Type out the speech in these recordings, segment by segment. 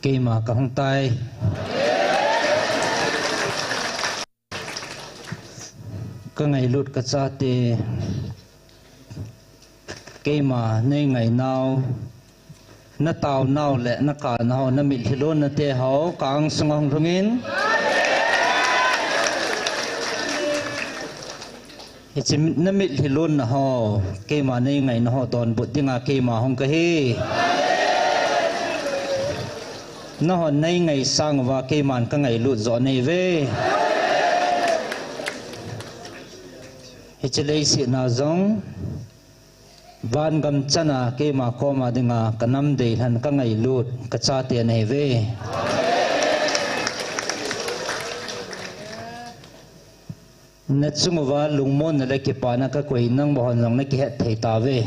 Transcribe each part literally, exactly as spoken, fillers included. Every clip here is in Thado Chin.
Keima kahung tai. Ka ngailut ka chate, keima nei ngainau, na taonau le na kanau, na mitlhi lonna te ho ka angsunga hung lhungin. Hiche na mitlhi lonna ho, keima nei ngaina ho donbut dinga keima hung kahi. Nahon nei ngaisang uva keiman ka ngailut jo nei ve. Hiche leiset a jong vangam chana keima koma dinga ka nam deilhen ka ngailut ka chate nei ve. Na chunguva lungmonna le kipana ka koi, nangma hon jong na kihet thei tauve.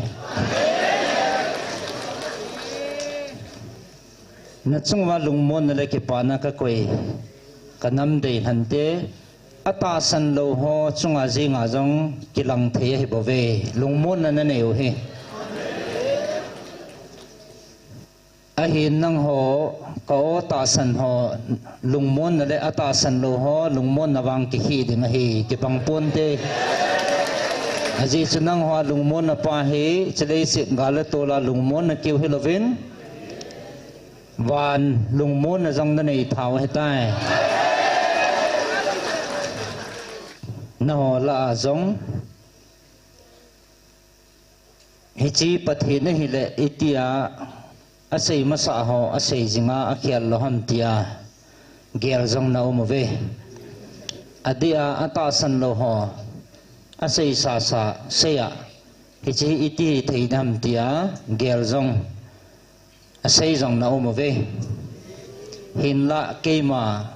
Na chunguva lungmonna le kipana ka koi, ka nam deilhen te, atahsan lou ho chunga jinga jong kilang thei ahi bouve, lungmonna na nei u hi. Ahin nangho, ka o tahsan ho lungmonna le atahsan lou ho lungmonna vang kikhi ding ahi, kibang ponte. Ajeh chu nangho lungmonna pa hi, hiche leiset gal le tol a lungmonna keu hilouvin, van lungmonna jong na nei thau ahitai. Nangho lah a jong hiche Pathen ahile itia asei masa ho asei jinga akhel lou ham tia gel jong na um uve. Adeh a atahsan lou ho asei sasa sei a, hiche hi iti thei dem tia gel jong asei jong na um uve. Hinlah keima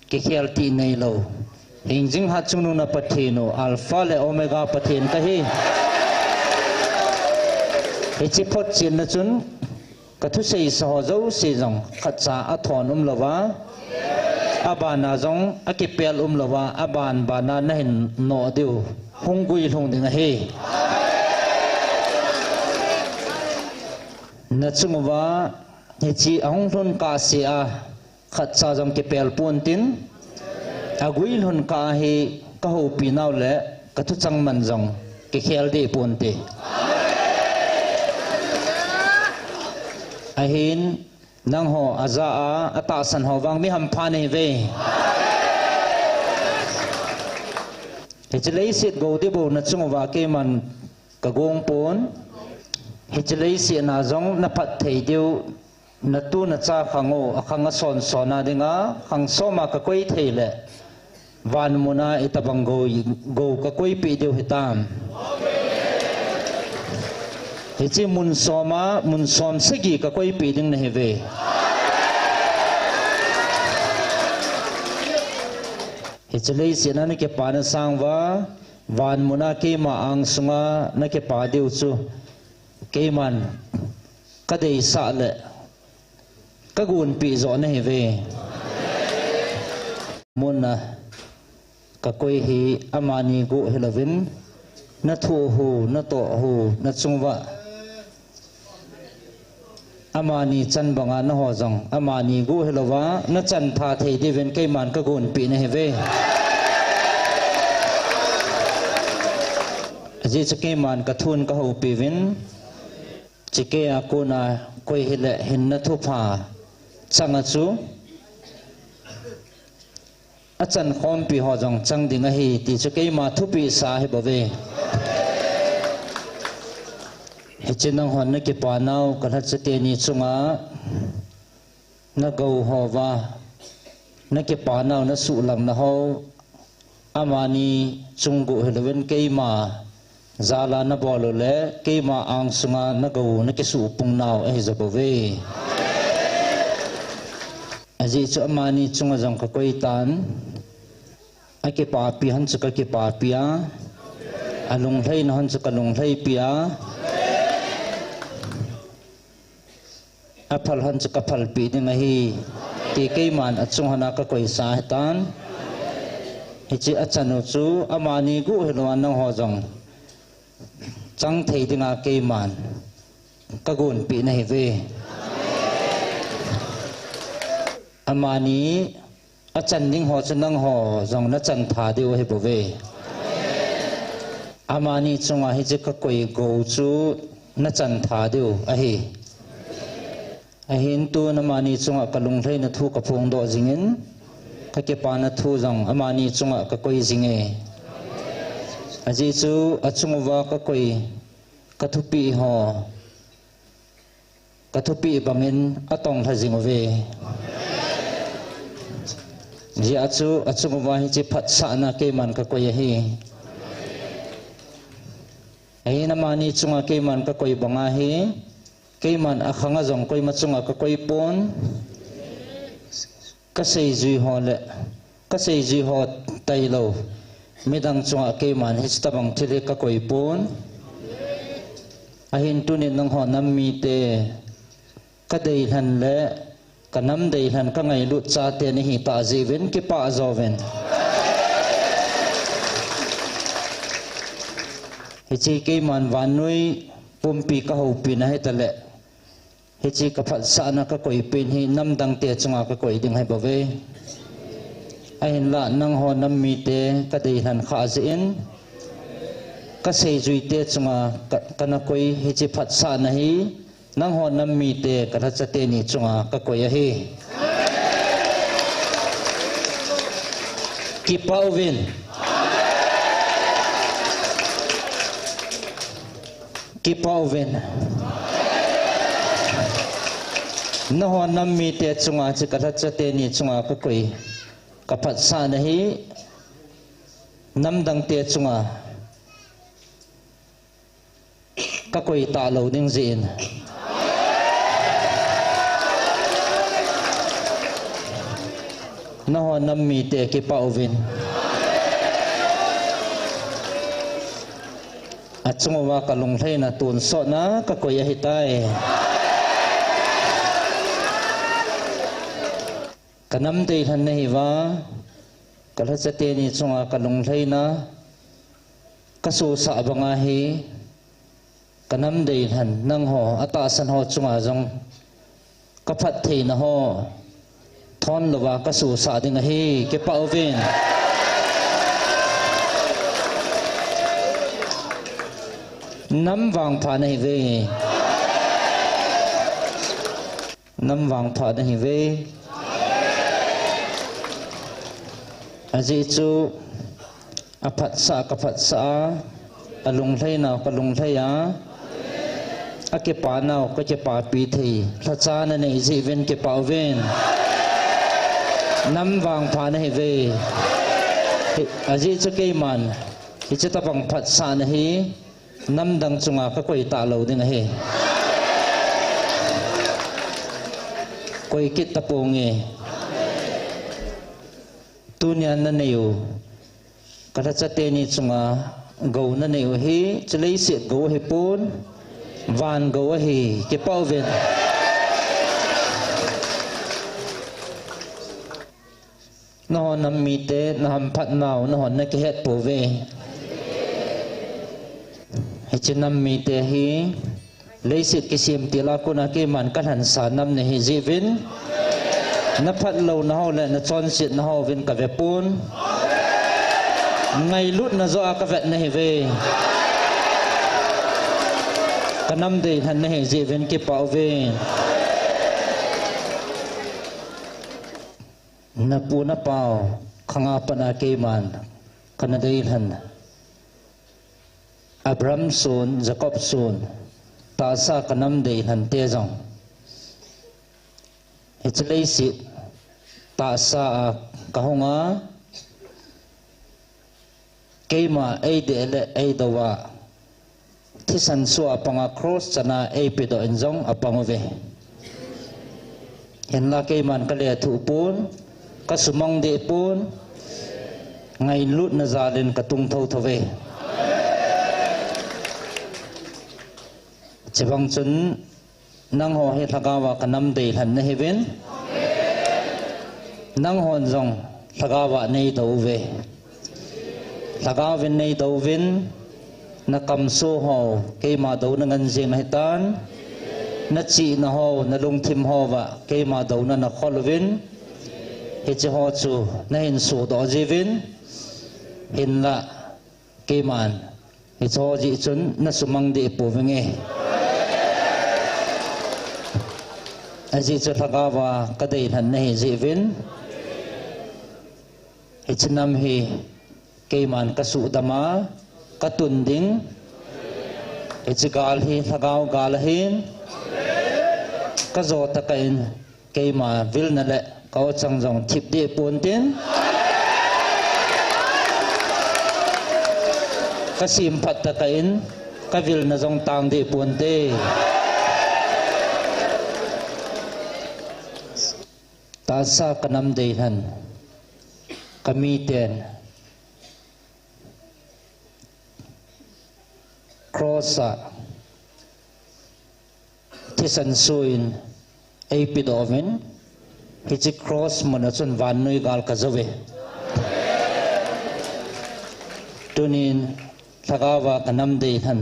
kikhel ti neilou, hingjing hatchungnung na Pathen u, Alpha le Omega Pathen kahi. Hiche photchenna chun ka thuseisa ho jouse jong khatcha athon umlouva, abana jong akipel umlouva, aban bana nahin noh diu hung guilhung ding ahi. Na chunguva hiche ahung lhun kahsea khatcha jong kipel pontin, aguilhun kah a hi ka houpi nau le ka thuchang man jong kikhel deh ponte. Ahin nangho ajah a atahsan ho vang mi hampha nahiuve. Hiche leiset gou dibou na chunguva keiman ka gong pon. Hiche leiset a jong na phatthei diu, na tu na cha khang u, akhang asonson a dinga khang som a ka koi thei le, van mun a itobang gou, gou ka koipeh diu hitam. Hiche mun som a, mun som sagi ka koipeh ding nahiuve. Hiche leiset a na kipana sang uva, van mun a keima angsunga na kipa diu chu keiman ka deisah le ka gonpeh joh nahiuve. Mun a ka koi hi amani guh hilouvin, na thoh u, na toh u, na chunguva amani chan banga nangho jong amani guh hilouva na chan tha thei diuvin keiman ka gonpeh nahiuve. Ajeh chu keiman ka thun ka houpi uvin, hiche keiya kona koi hile hinna thupha chang a chu achan khompi ho jong chang ding ahi ti chu keima thupeh sa ahi bouve. Hiche nanghon na kipa nau ka lhacha teni chunga na gou houva, na kipa nau na suhlang na hou, amani chung guh hilouvin keima jal a na bol u le keima angsunga na gou na kisuhpung nau ahi jo bouve. Ajeh chu amani chunga jong ka koi tan, akipapi hon chu ka kipapi a, alunglheina hon chu ka lunglheipi a, aphal hon chu ka phalpi ding ahi, ti keiman achung hon a ka koisa ahitan. Hiche achan u chu amani guh hilouva nangho jong chang thei dinga keiman ka gonpeh nahiuve. Amani achan ding ho chu nangho jong nachan tha diu ahi bouve. Amani chunga hiche kakoi gou chu nachan tha diu ahi. Ahin tun amani chunga kalunglhaina thu kaphongdoh jingin, kakipana thu jong amani chunga kakoi jinge. Ajeh chu achunguva kakoi, kathupeh ho, kathupeh bangin atong lha jing uve. Ajeh chu achunguva hiche phatsahna keiman kakoi ahi. Ahin amani chunga keiman kakoi banga hi, keiman akhanga jong koima chunga kakoi pon. Kaseijui ho le, kaseijui ho tailou midang chunga keiman hiche tobang thil hi kakoi pon. Ahin tunin nangho nam mite kadeilhen le kanam deilhen kangailut chate nahi tah jeh uvin kipah jouvin, hiche keiman vannoi pumpi kahoupina hitaleh, hiche kaphatsahna kakoipeh hi namdangte chunga kakoi ding ahi bouve. Ahinlah nangho nam mite kadeilhen khah jeh in, kaseijuite chunga ka, kanakoi hiche phatsahna hi, nangho nam mite kalhacha teni chunga kakoi ahi. Kipah uvin. Kipah uvin. Nangho nam mite chunga hiche kalhacha teni chunga kakoi, kaphatsahna hi, namdangte chunga kakoi talou ding jeh in, nangho nam mite kipah uvin. Achunguva kalunglhaina tonsotna kakoi ahitai. Kanam deilhen nahiuva, kalhacha teni chunga kalunglhaina kasosah banga hi, kanam deilhen nangho atahsan ho chunga jong kaphattheina ho thonlouva kasosah ding ahi. Kipah uvin. Nam vangpha nahiuve. Nam vangpha nahiuve. Ajeh chu aphatsah kaphatsah a, alunglhainau kalunglhai a, akipanau kakipapi thei lhacha nanei jeh uvin kipah uvin. Nam vangpha nahiuve. Ajeh chu keiman hiche tobang phatsahna hi namdang chunga kakoi talou ding ahi. Koi kit taponge. Tunia naneiu, kalhacha teni chunga gou naneiu hi, chuleiset gou ahipon, van gou ahi. Kipah uvin. Nangho nam mite nahamphatnau nanghon nakihet pouve. Hiche nam mite hi leiset kisem tila kona keiman kalhansa nam nahi jeh uvin, naphatlounau le nachonsetnau vin kavepon. Ngailutna joh a kavet nahiuve. Kanam deilhen nahi jeh uvin kipah uve. Napu napau khanga pat a keiman kana deilhen, Abraham son, Jacob son, tahsa kanam deilhen te jong, hiche leiset tahsa a kahunga, keima eideh le eidouva, thisan soh a panga cross chana eipedoh in jong apang uve. Hinla keiman kalethuh pon, kasumang deh pon, ngailutna jalin katung thouthou ve. Chubang chun, nangho hi lhagaova kanam deilhen nahiuvin, nanghon jong lhagaova neidou uve. Lhagaovin neidouvin, nakamso ho keima douna ngan jeng nahitan, nachihna ho, nalungthim houva keima douna nakhol uvin, Hiche ho chu nahin sodoh jiuvin, hinlah keiman hiche ho jeh chun nasumang deh pouvinge. Ajeh chu lhagaova kadeilhen nahi jeh uvin, hiche nam hi keiman kasuhdam a, katun ding. Hiche gal hi lhagao gal ahin, kajo tah kah in keima vilna le ka-o chang jong thip deh ponte, kasem phat tah kah in kavilna jong tang deh ponte. Tahsa kanam deilhen, kamiten cross a thisan soh in eipedoh uvin, hiche cross muna chun vannoi gal kajouve. Tunin lhagaova kanam deilhen,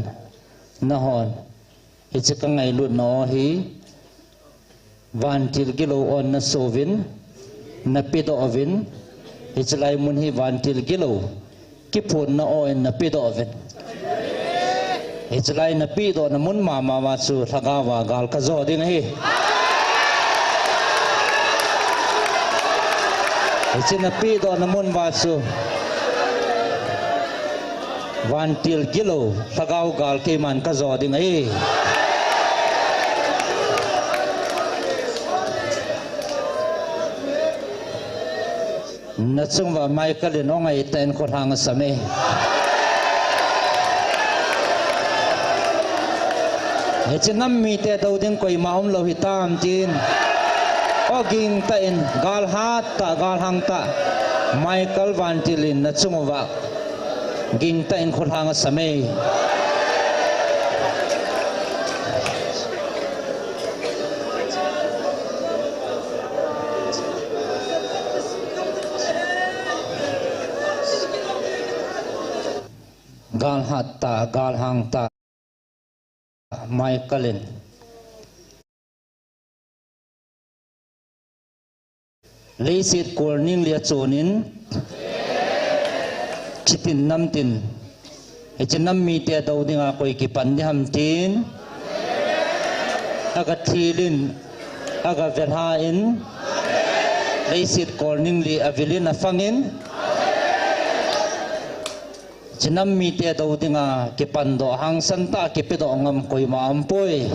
nahon hiche kangailutna-o hi vantil gilou-on nasouvin, napedoh uvin, hiche lai mun hi vantil gilou kiphonna-o in napedoh uvin. Hiche lai napedohna mun mama uva chu lhagaova gal kajo ding ahi. Hiche napedohna mun uva chu vantil gilou lhagao gal keiman kajo ding ahi. Nachunguva Michael in ongaitah in kholhang asam e. Hiche nam mite dou ding koima umlou hitam tin, ogingtah in, galhat tah, galhang tah, Michael vantil in nachunguva gingtah in kholhang asam e. Galhat tah, galhang tah, Michael in leiset kolning li a chonin, chitin namtin, hiche nam mite dou dinga koi kipan diham tin, agathilin, agavelhan, leiset kolning li avilin afangin, hiche nam mite dou dinga kipandoh, hangsan tah kipedoh ngam koima aumpoi.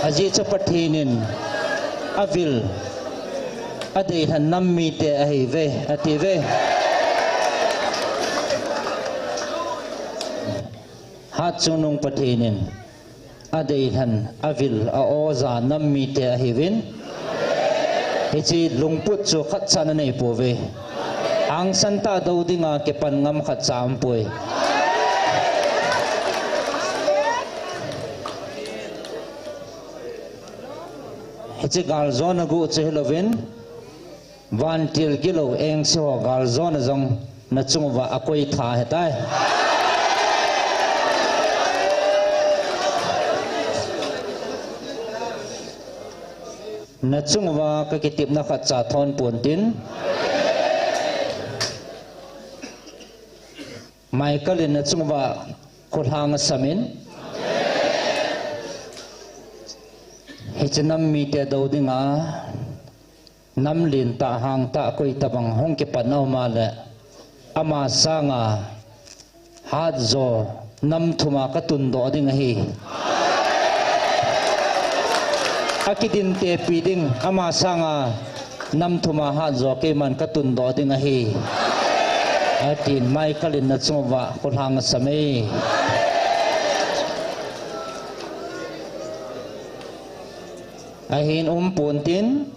Ajeh chu Pathen in avil, adeilhen nam mite ahiuve, atiuve. Hatchungnung Pathen in adeilhen, avil, a-o ja nam mite ahiuvin, hiche lungput chu khatcha ana neipouve. Hangsan tah dou dinga kipan ngam khatcha aumpoi. Hiche galjona guh chu hilouvin, vantil gilou engse ho galjona jong nachunguva akoi tha ahitai. Nachunguva kakitepna khatcha thon pontin, Michael in nachunguva kholhang asamin, hiche nam mite dou dinga nam lentah hangtah koitobang hung kipan aum a le, ama sanga hatjo nam thuma katundoh ding ahi. Akidintepi ding, ama sanga nam thuma hatjo keiman katundoh ding ahi, atin Michael in nachunguva kholhang asam e. Ahin um pontin,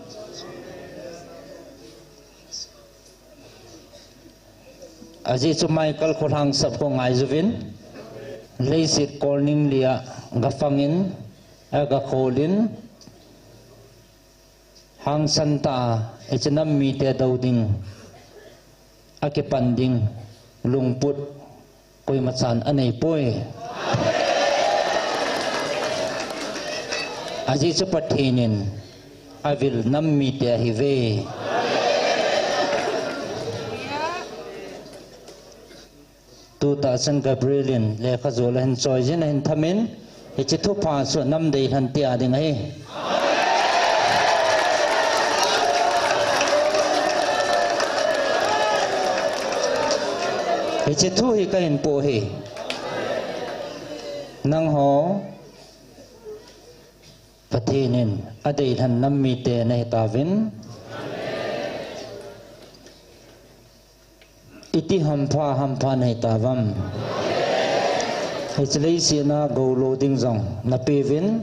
ajeh chu Michael kholhang sap khu ngaijouvin, leiset kolning li a gafangin, agakholin, hangsan tah a hiche nam mite dou ding, akipan ding lungput koimachan aneipoi. Ajeh chu Pathen in avil nam mite ahiuve. Tuta Saint Gabriel in lekha jol ahin choi jin ahin thamin, hiche thupha chu nam deilhen te a ding ahi. Hiche thu hi kahin po hi. Nangho Pathen in adeilhen nam mite nahitauvin. Iti hampha hampha nahitauvam. Hiche leiset a goulo ding jong napeuvin.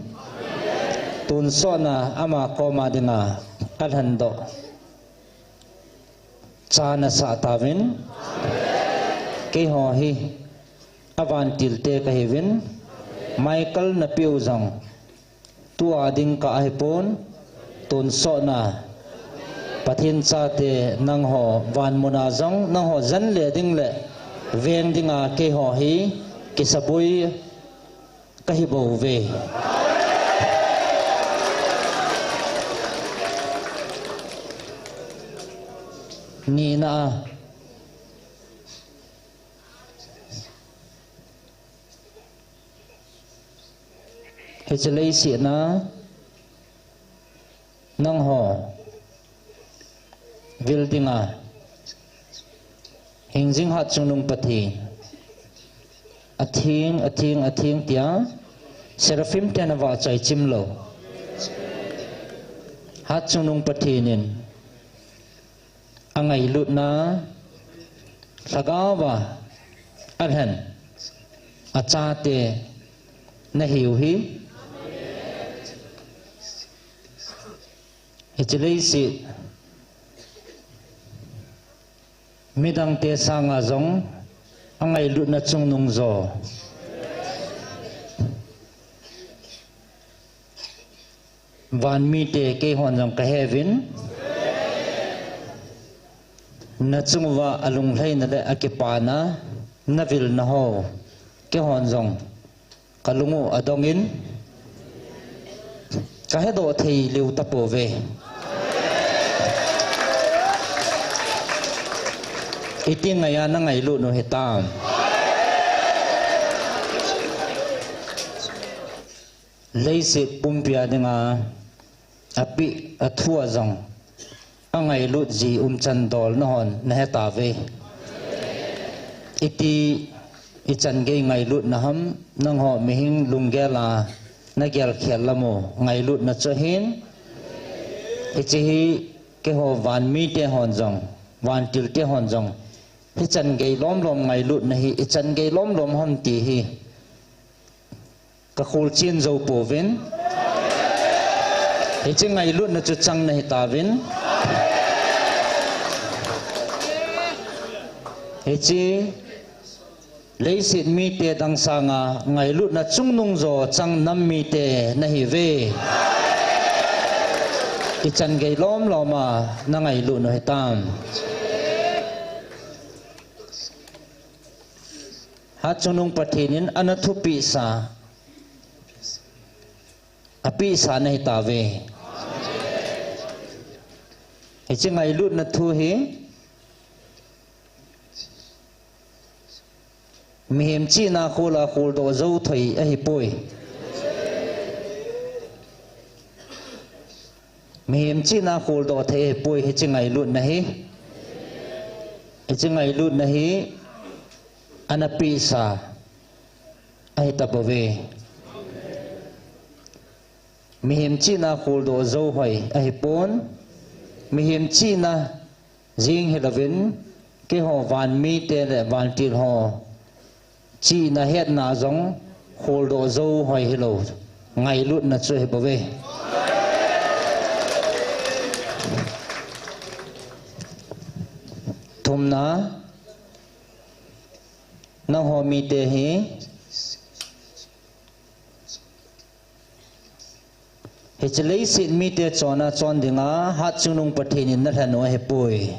Tonsot a ama koma dinga alhendoh cha nasah tauvin. Keiho hi avantil te kahiuvin. Michael napeu jong tua ding kah ahipon, tonsot a Pathen chate nangho van muna jong nangho jen le ding le veng dinga keiho hi kisaboi kahi bouve. Nina a, hiche leiset a nangho vil dinga hingjing Hatchungnung Pathen atheng, atheng, atheng tia Seraphim ten avahchoi chim lou. Hatchungnung Pathen in angailutna lhagao a alhen achate nahiu hi. Hiche leiset midangte sanga jong angailutna chungnung jo van mite keihon jong kaheuvin. Nachung uva alunglhaina le akipana navilna ho keihon jong kalung u adongin kahedoh thei lheh tapouve. Iti ngaiya nangailut u hitam? Leiset pumpia dinga apeh athua jong angailut ji umchan dol nahon nahetauve. Iti ichan gei ngailutna ham, nangho mihem lunggel a nagel khel lam u ngailutna chu ahin. Hiche hi keiho van mite hon jong, vantil te hon jong, hichan gei lomlom ngailutna hi ichan gei lomlom ham ti hi kakholchen jou pouvin. Hiche ngailutna chu chang nahitauvin. Hiche leiset mite dang sanga ngailutna chungnung jo chang nam mite nahiuve. Ichan gei lomlom a nangailut u hitam? Hatchungnung Pathen in ana thupeh sa, apeh sa nahitauve. Hiche ngailutna thu hi mihem chihna khol a kholdoh jou thei ahipoi. Mihem chihna kholdoh thei ahipoi hiche ngailutna hi. Hiche ngailutna hi ana peh sa ahitabouve. Mihem chihna kholdoh jou hoi ahipon, mihem chihna jeng hilouvin, keiho van mite le vantil ho chihna hetna jong kholdoh jou hoi hilou ngailutna chu ahibouve. Thumna, nangho mite hi hiche leiset mite chonna chon dinga Hatchungnung Pathen in nalhen u ahipoi.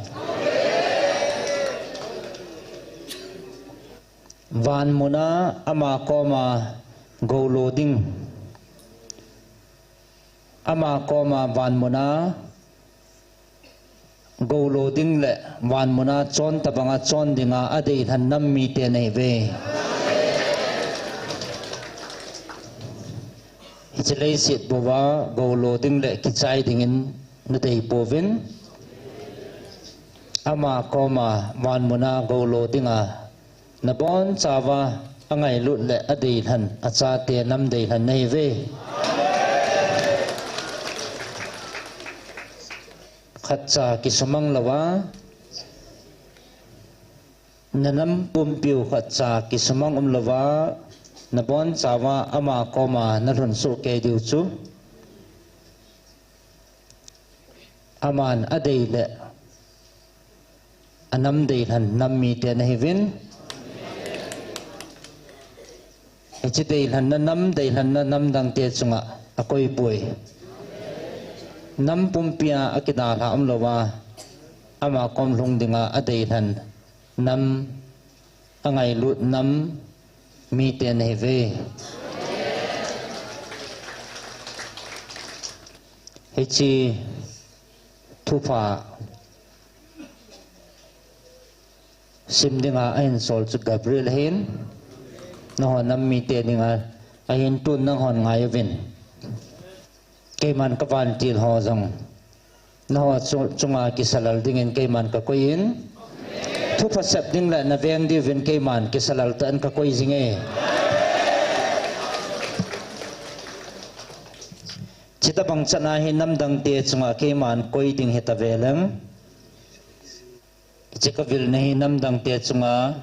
Van muna ama koma goulo ding Ama koma vanmuna goulo ding le vanmuna chon tabanga chon dinga adeilhen nam mite nahiuve. Hiche leiset bouva goulo ding le kichai dingin nadei pouvin. Ama koma vanmuna goulo dinga nabonchauva angailut le adeilhen achate nam deilhen nahiuve. Khatcha kisumang louva, nanam pumpiu khatcha kisumang umlouva, nabonchauva ama koma nalhun soh kei diu chu. Aman adei le anam deilhen nam mite nahiuvin. Hiche deilhenna nam, deilhenna namdangte chunga akoipoi. Nam pumpia akidalha umlouva, ama kom lhung dinga adeilhen nam, angailut nam mite nahiuve. Hiche thupha sim dinga ahinsol chu Gabriel ahin, nangho nam mite dinga ahin, tun nanghon ngaiuvin. Keiman kavantil ho jong nangho chu, chunga kisalal dingin keiman kakoi in. Thupha sep ding le naveng diuvin keiman kisalal tah in kakoi jinge. Chuti bang chan a hi namdangte chunga keiman koi ding hita veleng, hiche kavilna hi namdangte chunga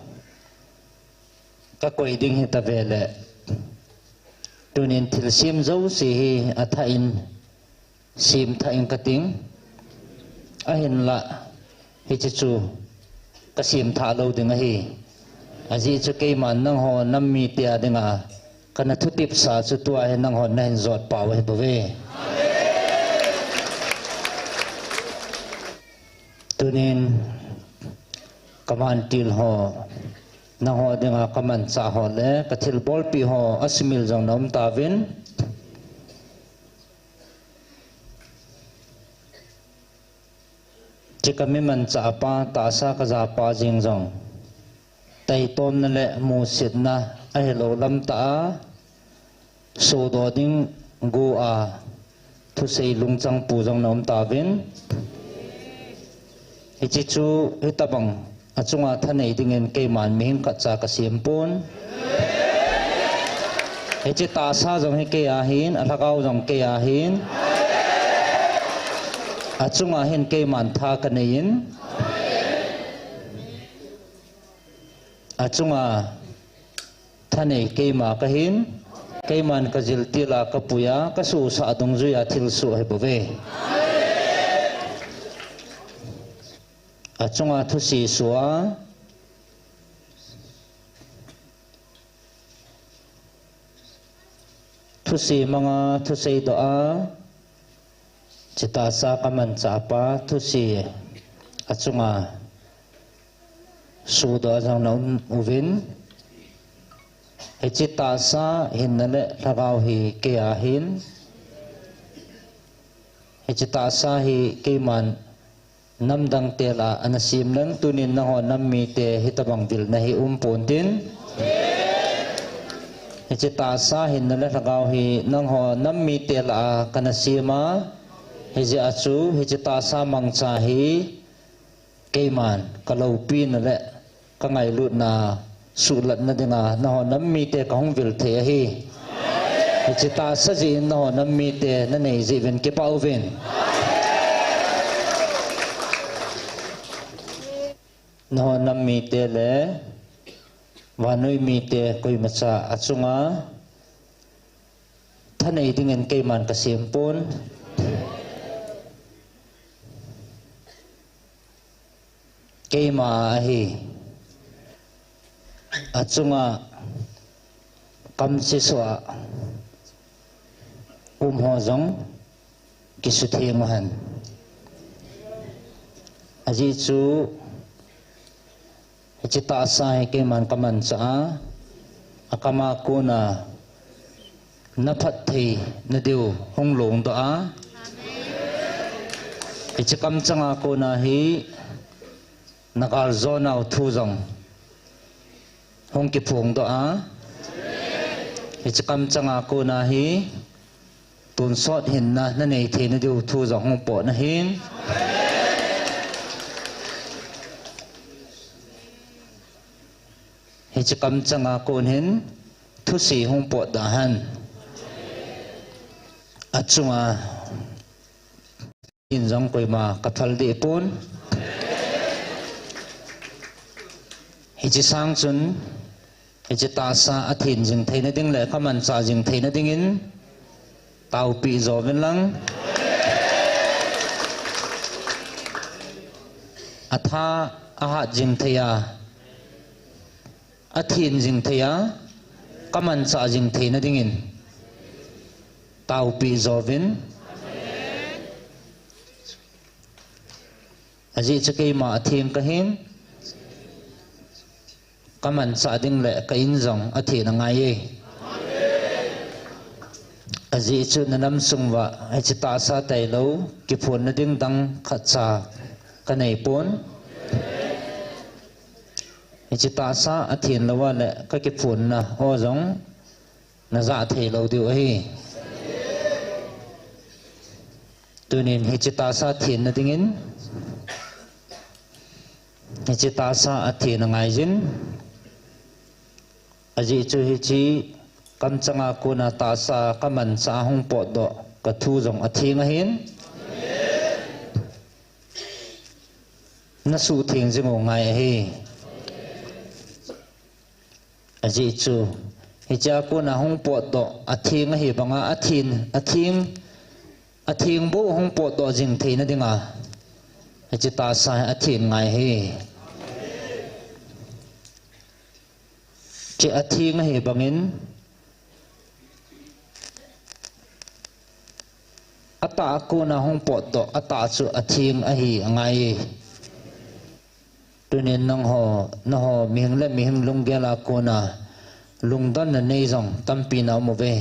kakoi ding hita vele, tunin thilsem jouse hi athah in semthah in kating. Ahinlah, hiche chu kasemthah lou ding ahi. Ajeh chu keiman nangho nam mite a dinga kana thutepsa chu tua hi nanghon nahin jotpau ahibouve. Tunin kavantil ho, nangho dinga kamanchah ho le kathilbolpi ho asumil jong naum tauvin. Hiche kami manchah pa, tahsa kajapa jeng jong, taitomna le musitna ahilou lamtah a, sodoh ding go a thusei lungchang pu jong naum tauvin. Hiche chu hitabang achunga thanei dingin keiman mihem khatcha kasem pon. Hiche tahsa jong hi kei a ahin, alhagao jong kei a ahin, achunga hin keiman tha kanei in, achunga thanei keima kahin, keiman kajiltil a kapuiya, kasuhsah dungjuiya thilsoh ahibouve. Achunga thuse soh a, thuse manga, thusei doh a, hiche tahsa kamanchah pa thuse achunga sodoh a jong naum uvin. Hiche tahsa hinna le lhagao hi kei a ahin, hiche tahsa hi keiman namdangte lah a ana sem leng, tunin nangho nam mite hitabang vilna hi um pontin. Hiche tahsa hinna le lhagao hi nangho nam mite lah a kana sem a, hijeh a chu hiche tahsa mangcha hi keiman kaloupina le kangailutna suhlatna dinga nangho nam mite kahung vil thei ahi. Hiche tahsa jeh in nangho nam mite nanei jeh uvin kipah uvin. Nangho nam mite le vannoi mite koimacha achunga thanei dingin keiman kasem pon. Keima ahi. Achunga kamchesuh a um ho jong kisutheng uhen. Ajeh chu hiche tahsa hi keiman kamanchah a, akam a kona Na phatthei nadiu hung longdoh a. Hiche kamchanga kona hi na galjou nau thu jong hung kiphongdoh a. Hiche kamchanga kona hi tonsot hinna nanei thei nadiu thu jong hung potna hin. Hiche kamchanga kon hin thusi hung potdoh hen. Achunga in jong koima kathal deh pon. Hiche sang chun, hiche tahsa athen jing theina ding le kamanchah jing theina dingin, taopi jouvin lang. Atha ahat jing thei a, athen jing thei a, kamanchah jing theina dingin, taopi jouvin. Ajeh chu keima atheng kahin, kamanchah ding le ka in jong athen angai e. Ajeh chu na namsung uva hiche tahsa tailou kiphonna ding dang khatcha kanei pon. Hiche tahsa athen louva le kakiphonna ho jong najah thei lou diu ahi. Tunin hiche tahsa thenna dingin, hiche tahsa athen angaiyin. Ajeh chu hiche kamchanga kona tahsa kamanchah a hung potdoh kathu jong atheng ahin. Nasuhtheng jing u ngai ahi. Ajeh chu hichea kona hung potdoh atheng ahi banga athen, atheng, atheng bou hung potdoh jing theina dinga hiche tahsa hi athen ngai ahi. Hiche atheng ahi bangin, atah a kona hung potdoh, atah chu atheng ahi angai e. Tunin nangho, nangho mihing le mihing lunggel a kona lungdonna nei jong tampi naum uve.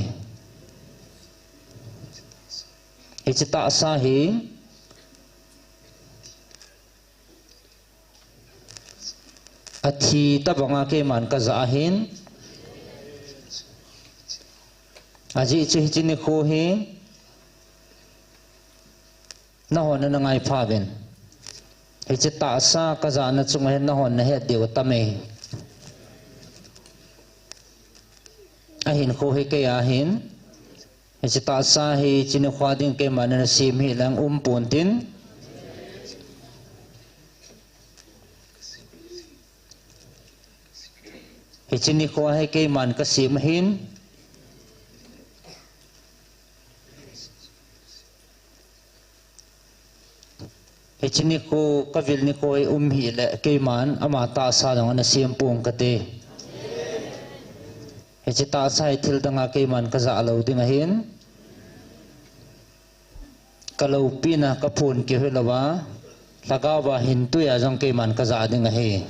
Hiche tahsa hi athi tabanga keiman kajah ahin. Ajeh chu hiche nikho hi nahon nangai phauvin. Hiche tahsa kajahna chunga hin nahon nahet diu atam e. Ahinkho hi kei a ahin. Hiche tahsa hi hiche nikho ding keiman nasem hih leng um pontin. Hiche nikho hi keiman kasem ahin. Hiche nikho, kavil nikho hi um hih le keiman ama tahsa jong ana sem ponge kati. Hiche tahsa hi thil danga keiman kajah lou ding ahin. Kaloupina kaphon keu hilouva, lhagaova hintuiya jong keiman kajah ding ahi.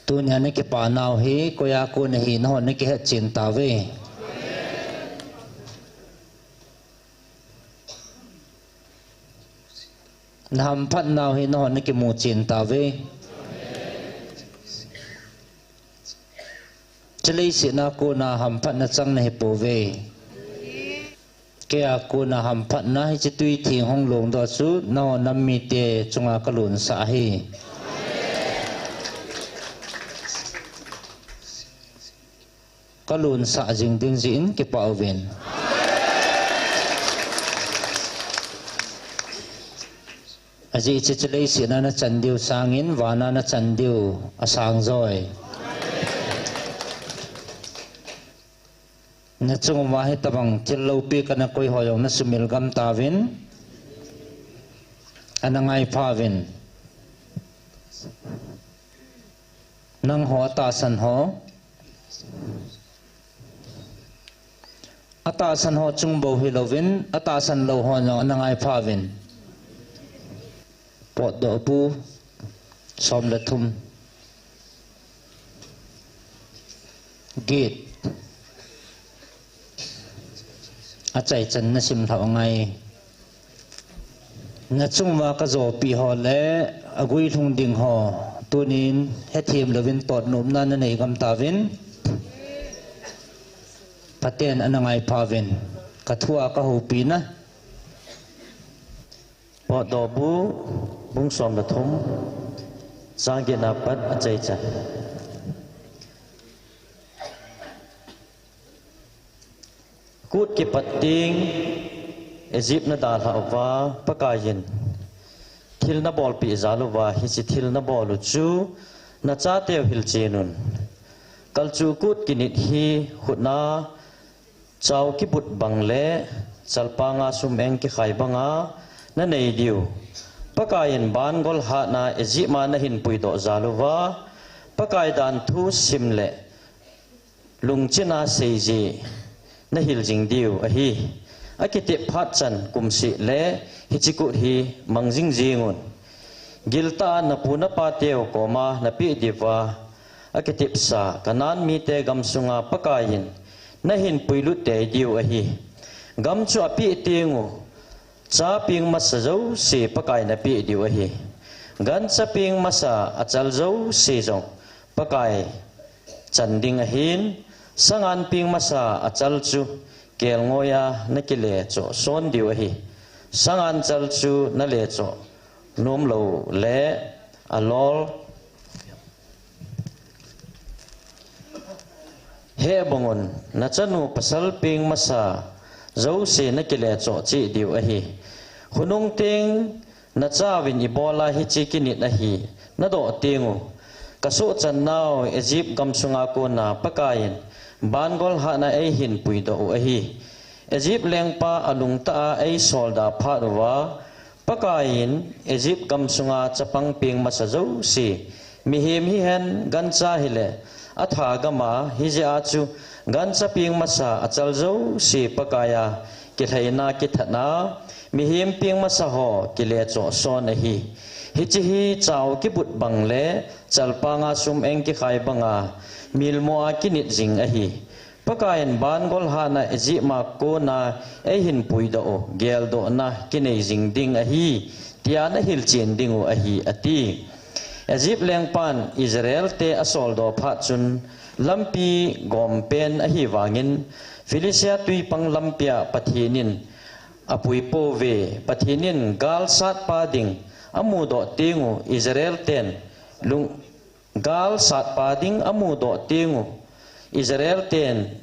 Tunia nakipanau hi koiya kon ahi nahon nakihet chen tauve. Nahamphatnau hi nahon nakimu chen tauve. Hiche leiset a kona hamphatna chang nahipouve. Keia kona hamphatna hiche twi theng hung longdoh chu nahon nam mite chunga kalonsah ahi. Kalonsah jing ding jeh in kipah uvin. Ajeh chu hiche leiset a nachan diu sangin vana nachan diu asang joi. Nachung uva hitobang thil loupi kana koi ho jong nasumil gam tauvin. Ana ngai phauvin. Nangho atahsan ho. Atahsan ho chung bou hilouvin, atahsan lou ho jong ana ngai phauvin. Potdoh bu som le thum. Kit. Achaichan nasim lhau ngai. Nachung uva kajopi ho le aguilhung ding ho, tunin hethem louvin potnopna nanei gam tauvin. Pathen ana ngai phauvin. Kathua kahoupina. Potdohbu, bung som le thum, chang get na pat achaichan. Kut kipat teng, Egypt nadalhah uva, Pakaiyin thil nabolpeh jal uva, hiche thil nabol u chu nachateu hilchen un. Kalchuh kut kinit hi khutna chao kibut bang le chalpanga sum-eng kikhai banga nanei diu. Pakaiyin bangol hatna Egypt a nahin puidoh jal uva, Pakai danthu sim le lungchena seijeh nahil jing diu ahi. Akitep phat chan kumseh le hiche kut hi mang jingjing un. Giltah a napu napateu koma napeh diuva akitepsa Canaan mite gamsunga Pakaiyin nahin puilut tei diu ahi. Gam chu apeh teng u, cha peng masa jouse Pakai napeh diu ahi. Gancha peng masa achal jouse jong Pakai chan ding ahin, sangan peng masa achal chu kelngoiya nakile choh son diu ahi. Sangan chal chu nale choh nomlou le alol hebang un, nachanu pasal peng masa jouse nakile choh cheh diu ahi. Khonung teng nachauvin ibola hiche kinit ahi nadoh teng u, kasohchan nau Egypt gamsunga kona Pakaiyin bangol hatna eihin puidoh u ahi. Egypt lengpa alungtah a eisol da phat uva, Pakaiyin Egypt gamsunga chapang peng masa jouse, mihem hihen gancha hile, atha gama hijeh a chu gancha peng masa achal jouse Pakaiya kilhaina kithatna, mihem peng masa ho kile choh son ahi. Hiche hi chao kibut bang le chalpanga sum-eng kikhai banga milmoa kinit jing ahi. Pakaiyin bangol hatna Egypt a kona eihin puidoh u, geldohna kinei jing ding ahi, tia nahilchen ding u ahi, ati. Egypt lengpan Israel te asoldoh phat chun lampi gompen ahi vangin, Philistia twipang lampia Pathen in apui pouve. Pathen in gal satpa ding amudoh teng u Israel ten lung, gal satpa ding amudoh teng u Israel ten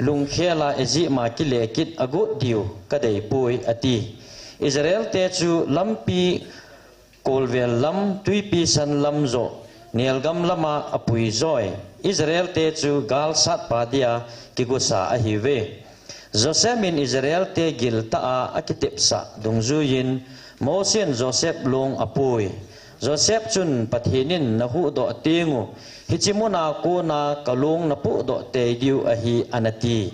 lungkhel a Egypt a kile kit agot diu kadei poi, ati. Israel te chu lampi kolvel lam twipi san lam joh nelgam lama apui joi. Israel te chu gal satpa dia kigosa ahiuve. Joseph in Israel te giltah a akitepsah dungjuiyin Mose in Joseph long apui. Joseph chun Pathen in nahuhdoh teng u, hiche muna kona kalong napohdoh tei diu ahi, anati.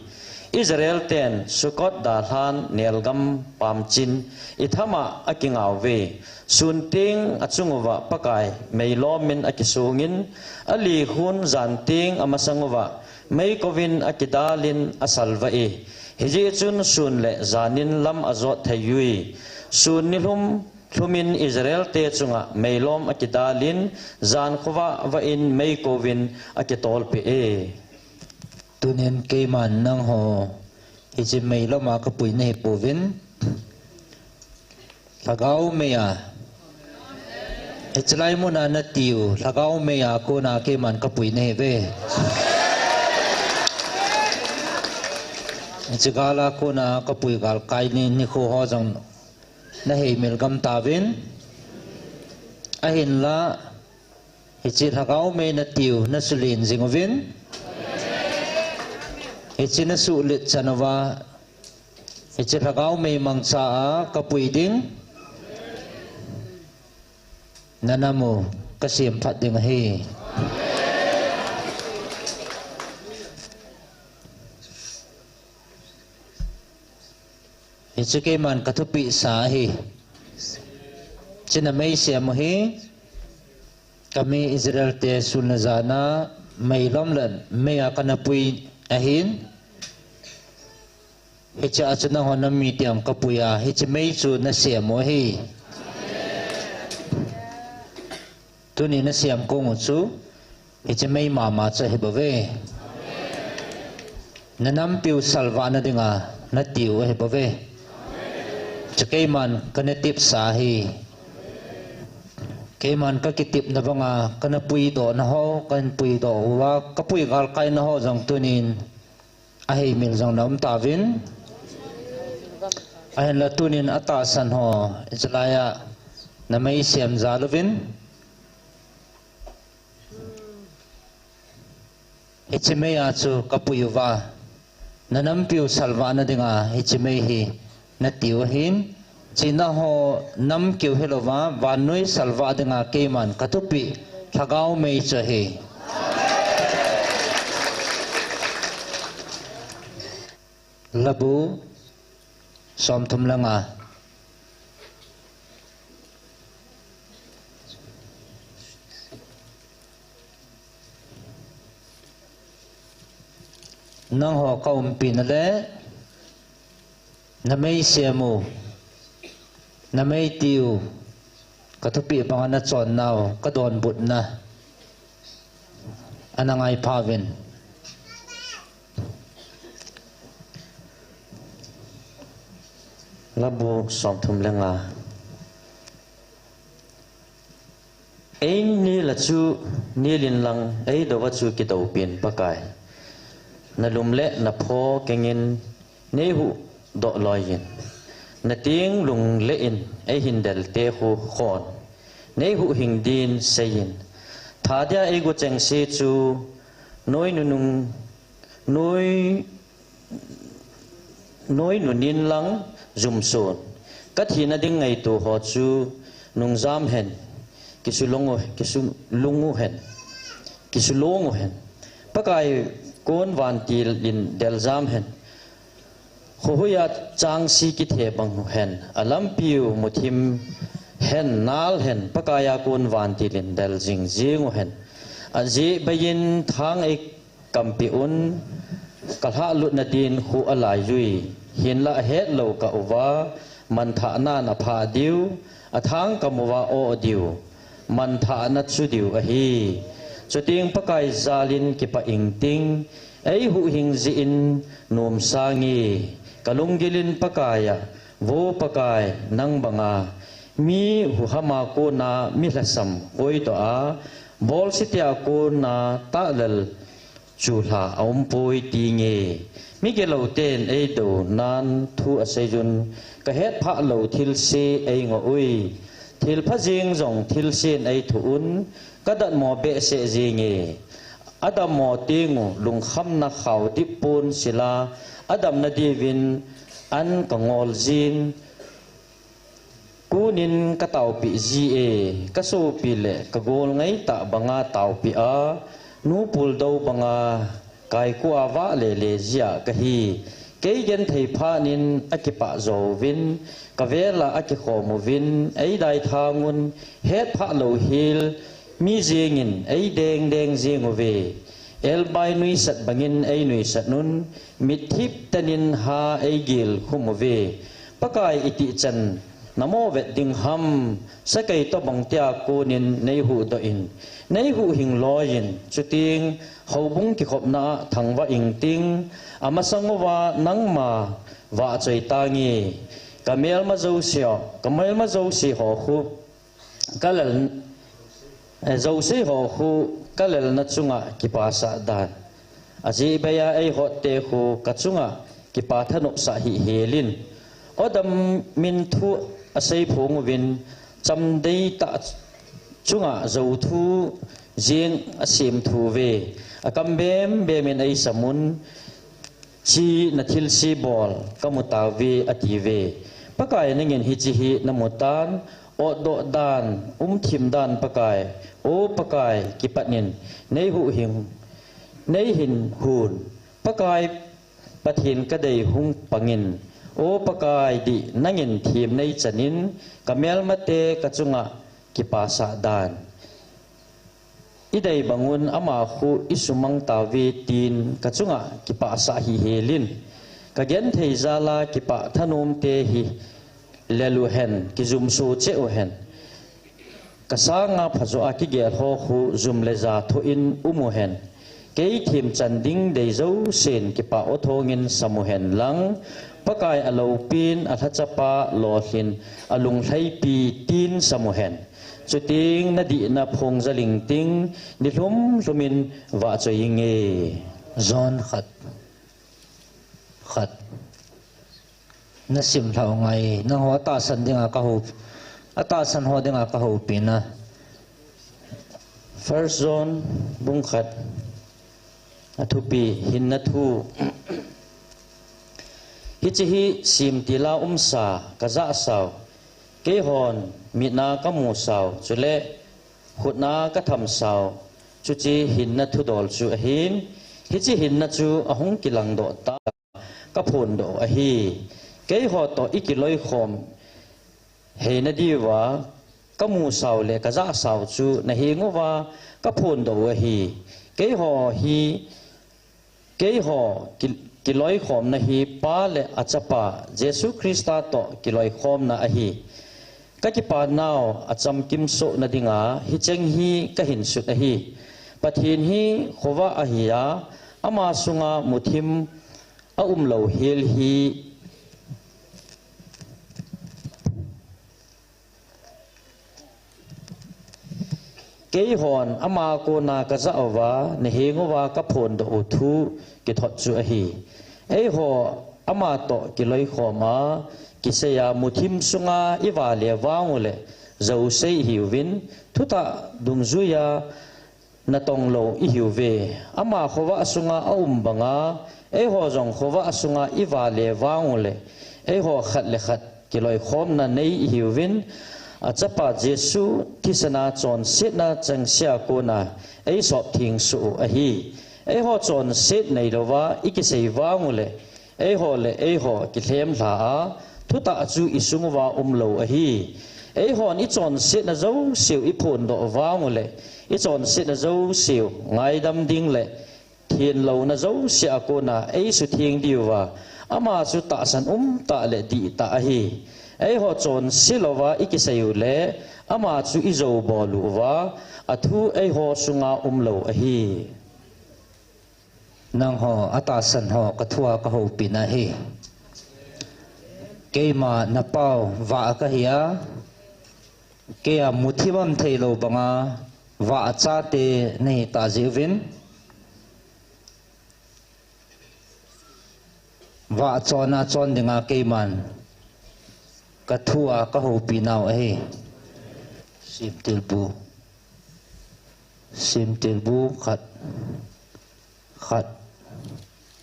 Israel ten Sukkot dalhan nelgam pamchin itham a akingauve. Sun teng achung uva Pakai meilom in akisongin, alikhun jan teng amasang uva meikouvin akidalin asalvah e. Hijeh chun sun le janin lam ajot thei ui. Sun nilhum lhumin Israel te chunga meilom akidalin, jan khovah vah in meikouvin akitolpeh e. Tunin keiman nangho hiche meilom a kapui nahipouvin, lhagao mei a, hiche lai muna natiu lhagao mei a kona keiman kapui nahiuve. Hiche gal a kona kapui galkai ni, nikho ho jong naheimil gam tauvin. Ahinla, hiche lhagao mei natiu nasulen jing uvin, hiche nasuhlet chan uva, hiche lhagao mei mangcha a kapui ding nanam u kasem phat ding ahi. Hiche keiman kathupeh sa ahi. Chuna meisem u hi, kami Israel te sun le jan a meilom le mei a kana pui ahin. Hiche a chu nangho nam mite a kapui a, hiche mei chu nasem u ahi. Tuni nasem kong u chu, hiche mei mama chu ahi bouve. Nanampiu salvah na dinga, natiu ahi bouve. Chu keiman kana tipsa ahi. Keiman kakitepna banga, kana puidoh na ho, kana puidoh uva, kapui galkai na ho jong tunin, aheimil jong naum tauvin. Ahinla tunin atahsan ho, hiche laiya, namei sem jal uvin. Hiche mei a chu kapui uva, nanampiu salvah na dinga, hiche mei hi natiu ahin, china ho nam kiu hilouva, vannoi salvah dinga keiman kathupeh, lhagao mei chu ahi. Labu, somthum le nga. Nangho kaumpina le, namei sem u, namei tiu, kathupeh banga nachonnau, kadonbutna, ana ngai phauvin. Labu somthum le nga. Einel a chu nel inlang, eidou a chu kidou pin Pakai. Nalum le napho kengin neihuhdoh loiyin. Nateng lunglen eihin delte khu khon, neihuhhing din seiyin. Thadia eigu chengse chu noi nunung, noi noi nunung inlang jumson. Kathina ding ngaito ho chu nungjam hen, kisulong u, kisulung u hen, kisulong u hen. Pakai kon vantil in deljam hen. Khohuiya changsi kithe bang u hen, alampiu muthim hen, nal hen, Pakai a kon vantil in del jingjing u hen. Ajeh beiyin thang ei kampeh un, kalhahlutna din khu alaiyui. Hinla ahetlou kah uva, manthahnan aphah diu, athang kam uva o diu, manthahna chu diu ahi. Chuteng Pakai jalin kipah ingting, eihuhhing jeh in nomsa nge. Kalunggil in Pakai a, vo Pakai, nang banga mi huhhama kona mi lhasam koidoh a, bolsete a kona tahlel chulha aumpoi tinge. Migilou ten eidou nan thu aseiyun, kahetphah lou thilse eingoh ui. Thilpha jeng jong thilsen eithoh un, kadatmo behseh jenge. Adammo teng u lungkhamna khaodip pon sila, adamna diuvin an kangol jin. Konin kataopeh ji e, kasopi le kagol ngaitah banga taopeh a, nu puldou banga kaiku a vah lele jia kahi. Kei genthei phatnin akipah jouvin, kavela akikhom uvin, eidaithang un, hetphah lou hel mi jengin eidengdeng jeng uve. Elbai nuisat bangin einuisat un, mitthip tenin ha eigil khum uve. Pakai, itih chan namo vet ding ham, sakei tobang tia konin neihuhdoh in, neihuhhing loiyin, chuteng houbung kikhopna a thangvah ingting, amasang uva nangma vahchoi tange. Kamelma jouse, kamelma jouse ho khu, kalel, eh, jouse ho khu kalelna chunga kipasah dan. Ajeh beiya eihotte khu kachunga kipa thanopsah hih helin. Odam min thu aseiphong uvin, chamdeitah chunga jouthu jeng asemthu uve. Akam bembem in eisamun, china thilse bol kamu tauve, atiuve. Pakai, nangin hiche hi namutan, otdoh dan, umthim dan Pakai, o Pakai, kipatnin neihuhhing, neihin hun. Pakai, Pathen kadei hung pangin, o Pakai, dih nangin them neichanin, kamelmate kachunga kipasah dan. I dei bangun ama khu i sumang tauve tin ka chunga kipah sah hi helin. Ka genthei jala kipah thanom te hi lelu hen, kijum so che u hen. Ka sanga phajo a kigel ho khu jum le ja tho in um u hen. Kei thim chan ding dei jo sen kipah o thongin sam u hen lang. Pakai a lopin a lhachapa lolhin a lunglhaipi tin sam u hen. Chuting na dihna phong jaling ting, ni hlum hlumin vahchoi inge. John khat. Khat. Na sim lhau ngai, nangho atahsan dinga ka ho, atahsan ho dinga ka hopina. First John bung khat. A thupi, hinna thu. Hiche hi simtila umsa, ka jahsau. Keihon, mitna ka musau, chule, khutna ka thamsau. Chuche hinna thudol chu ahin, hiche hinna chu ahung kilangdoh ta, ka phondoh u ahi. Keiho toh i kiloikhom heina diuva, ka musau le ka jahsau chu na henguva, ka phondoh u ahi. Keiho hi, keiho ki, kiloikhomna hi Pa le a Chapa Jesu Christa toh kiloikhomna ahi. Ka kipanau a chamkimsohna dinga hicheng hi ka hinsut ahi. Pathen hi khovah ahi a, ama sunga muthim a umlou hel hi. Keihon ama kona ka jah uva, na henguva ka phondoh u thu kithot chu ahi. Eiho ama toh kiloikhom a, kiseiya muthim sunga i vale vang u le, jousei ihiuvin, thutah dungjuiya, natong lou ihiuve. Ama khovah sunga a um banga, eiho jong khovah sunga i vale vang u le, eiho khat le khat kiloikhomna nei ihiuvin, a Chapa Jesu thisana chonsetna chengse a kona, eisop thengsoh u ahi. Eiho chonset neilouva, i kisei vang u le, eiho le eiho kilhem lha a, thutah chu i sunguva umlou ahi. Eihon i chonsetna jouseu i phondoh vang u le, i chonsetna jouseu ngaidam ding le, thenlouna jouse a kona eisutheng diuva, ama chu tahsan umtah le dihtah ahi. Eiho chonse louva i kisei u le, ama chu i joubol uva, a thu eiho sunga umlou ahi. Nangho atahsan ho ka thua ka hopina ahi. Keima na pau vah kahi a, keia muthim a um theilou banga vah chate nahi tah jeh uvin, vah chonna chon dinga keiman ka thua ka hopinau ahi. Simtilbu. Simtilbu khat. Khat,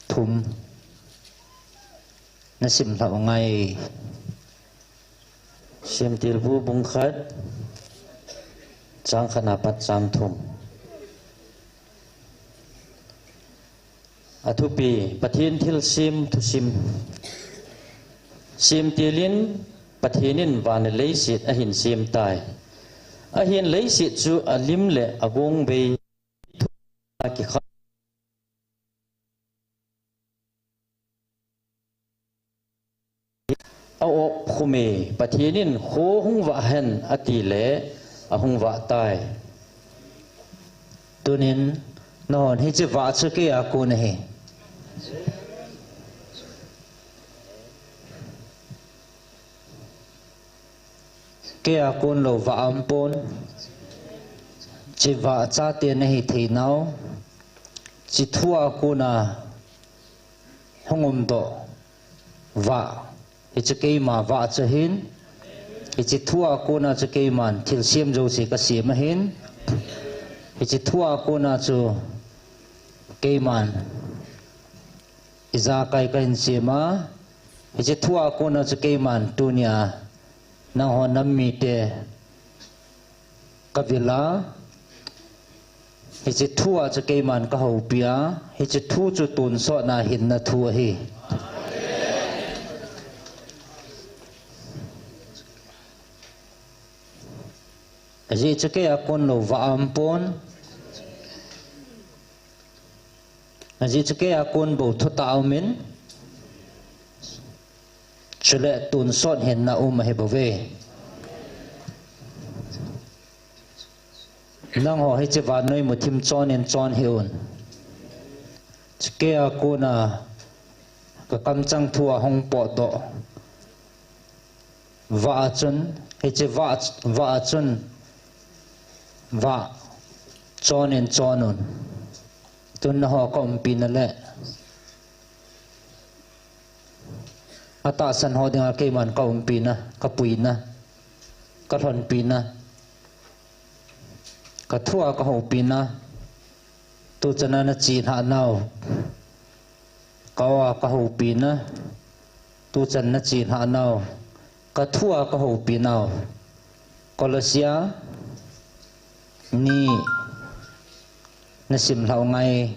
thum. Na sim lhau ngai. Simtilbu bung khat, chang khat na pat chang thum. A thupi, Pathen thilsem thusim. Simtilin Pathen in van le leiset ahin sem tai. Ahin leiset chu alim le agong bei a kikha a op khum e, Pathen in kho hung vah hen ati le ahung vah tai. Tunin nahon hiche vah chu keia kon ahi. Keia kon lou vah aumpon. Hiche vah chate nahi theinau. Hiche thua kona hung umdoh vah. Hiche keima vah chu ahin. Hiche thua kona chu keiman thilsem jouse kasem ahin. Hiche thua kona chu keiman ijakai kahin sem a. Hiche thua kona chu keiman tunia nangho nam mite kavil a. Hiche thua chu keiman kahoupi a. Hiche thu chu tonsotna hinna thu ahi. Ajeh chu keia kon lou vah aumpon. Ajeh chu keia kon bou thutah aumin, chule tonsot hinna um ahi bouve. Nangho hiche vannoi muthim chonin chon hih un. Chukeia kona kakamchang thua hung potdoh vah a chun, hiche vah, vah a chun, vah chonin chon un. Tun nangho kaumpina le atahsan ho dinga keiman kaumpina, kapuina, kalhonpina, kathua kahoupina, tuchana nachilhah nau, kaoa kahoupina, tuchan nachilhah nau, kathua kahoupi nau. Kolosia ni nasim lhau ngai.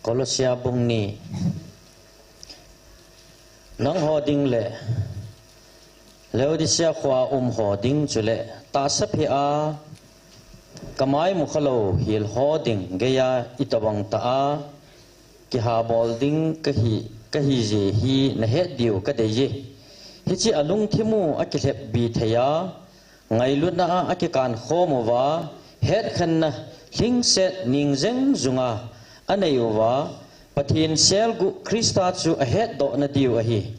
Kolosia bung ni. Nangho ding le Laodicea khoa umho ding chule tahsa phea kamai mukhalou hilho ding geia itobang tah a kihabol ding kahi, kahijeh hi nahet diu kadeiye. Hiche alungthimu akilhepbi theiya, ngailutna a akikan khom uva, hetkhenna lhingset ningjeng junga anei uva, Pathen selguh Christa chu ahetdoh nadiu ahi.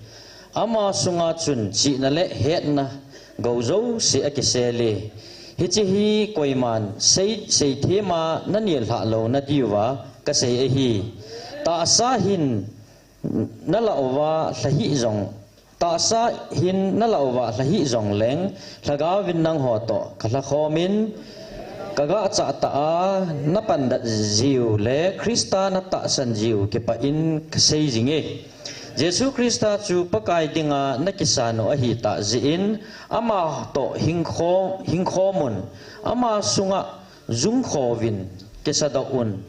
Ama sunga chun chihna le hetna gou jouse akisele. Hiche hi koiman sei, seithema nanelhah lou nadiuva kasei ahi. Tahsa hin nalah uva lha hih jong, tahsa hin nalah uva lha hih jongleng, lhagaovin nangho toh kalhakhomin, kagahchah tah a napandat jiu le Christa natahsan jiu kipah in kasei jinge. Jesu Christa chu Pakai dinga nakisan u ahitah jeh in, ama toh hingkhom, hingkhom un, ama sunga jungkhovin kisadoh un,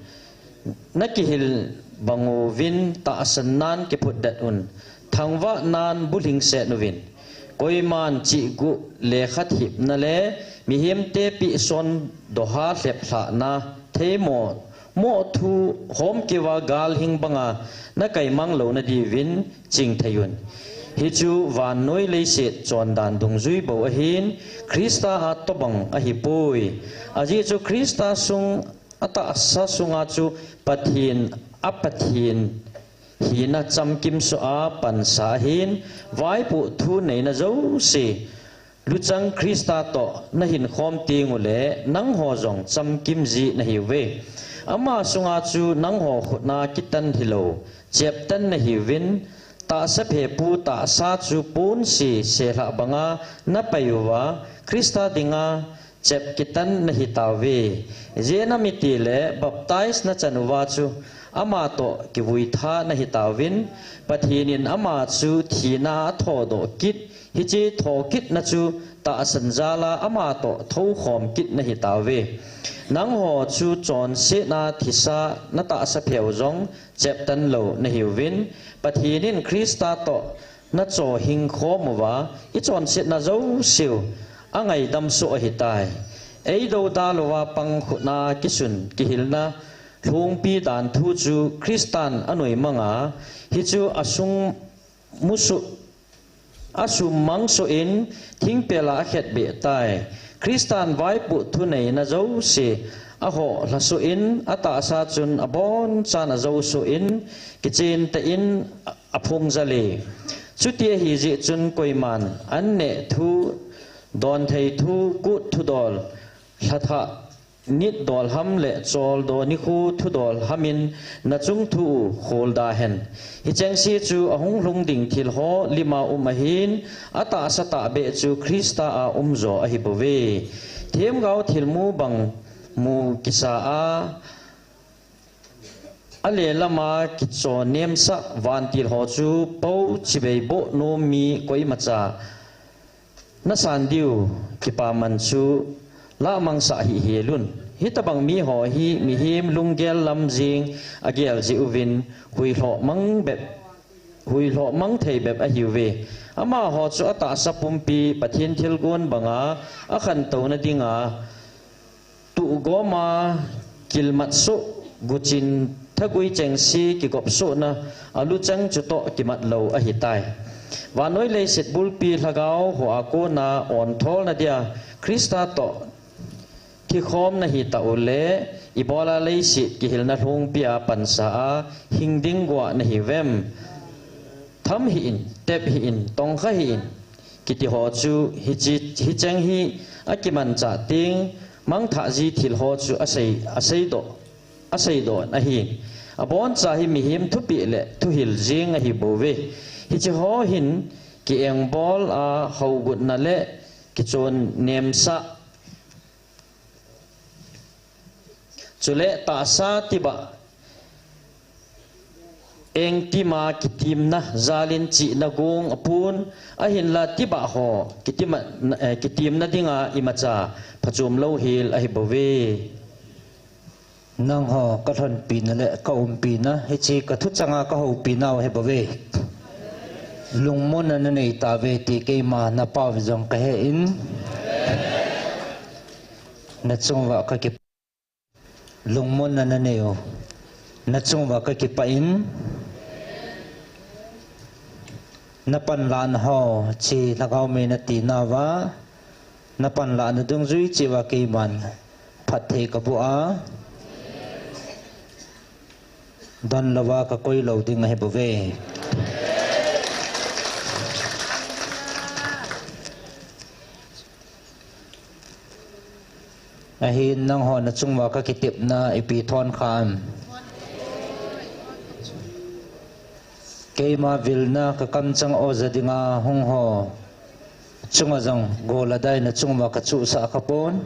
nakihil banguvin tahsan nan kiphutdet un, thangvah nan bulhingset uvin, koiman chihguh lekhathipna le mihemte pehson doha lheplhahna theimo moh thu homkeuva galhing banga nakaimang lou nadiuvin chingthei un. Hichu vannoi leiset chondan dungjui bou ahin, Christa a tobang ahipoi. Ajeh chu Christa sung atahsa sunga chu Pathen, a Pathen hina chamkimsoh a pansa ahin, vaipoh thuneina jouse luchang Christa toh nahinkhom tengule nangho jong chamkimji nahiuve. Ama sunga chu nangho khutna kitan hilou, cheptan nahiuvin, tahsa phepu tahsa chu ponse selhah banga napai uva, Christa dinga chep kitan nahitauve. Ijeh inem itile baptize nachan uva chu ama toh kivuitha nahitauvin, Pathen in ama chu thina a thodoh kit, hiche thokitna chu tahsan jala ama toh thoukhom kit nahitauve. Nangho chu chonsetna thisa natahsa pheu jong cheptan lou nahiuvin, Pathen in Christa toh nachohing khom uva, ichonsetna jouseu angaidam soh ahitai. Eidoudal uva pangkhutna kisun kihilna lhungpi dan thu chu Christan anoimanga, hichu asung musoh, asummang soh in thingpel a akhetbeh tai. Christan vaipoh thuneina jouse ahoh lhasoh in, atahsa chun abonchan ajousoh in, kichen tah in aphung jale. Chuti ahijeh chun koiman anneh thu, donthei thu, kut thudol, lhathah nit dolham le choldo nikho thudol hamin nachung thu u kholda hen. Hichengse chu ahung lhung ding thilho lima um ahin, atahsa tahbeh chu Christa a umjo ahibouve. Themgao thilmu bang mu kisa a, alelama kichonnemsah vantil ho chu pou chibai boh nom mi koimacha nasan diu kipaman chu lahmangsah hih helun. Hitobang miho hi mihem lunggel lam jeng agel jeh uvin, huilhoh mang bep, huilhoh mang thei bep ahiuve. Amaho chu atahsa pumpi Pathen thilgon banga akhantouna dinga, tuhgoma kilmat soh guchin thagui chengse kigopsohna aluchang chutoh kimat lou ahitai. Vannoi leiset bulpi lhagao hoa kona ontholna dia Christa toh kikhom nahi tah uleh, ibola leiset kihilna lhungpia pansa a hingding gua nahiuvem? Tham hih in, tep hih in, tongkha hih in, kiti ho chu hiche, hicheng hi akimanchah teng, mangthah ji thil ho chu asei, aseidoh, aseidoh ahi. Aboncha hi mihem thupeh le thuhil jeng ahibouve. Hiche ho hin ki-engbol a hougotna le kichonnemsah. Chule tahsa tibah engtima kitimna jalin chihna gong apun, ahinla tibah ho kitima, eh, kitimna dinga imacha phachom louhel ahibouve. Nangho kalhonpina le kaumpina, hiche kathuchanga kahoupinau ahibouve. Lungmonna nanei tauve ti keima napao jong kahen. Nachunguva kaki Lungmonna naneiu, nachunguva kakipah in, napanlahna ho, hiche lhagao mei natinauva, napanlahna dungjui cheh uva keiman phatthei kaboh a, donlouva kakoi lou ding ahibouve. Ahin nangho nachunguva kakitepna ipi thon kham? Keima vilna kakamchang oja dinga hungho chunga jong gol le dai nachunguva kachuhsah khapon.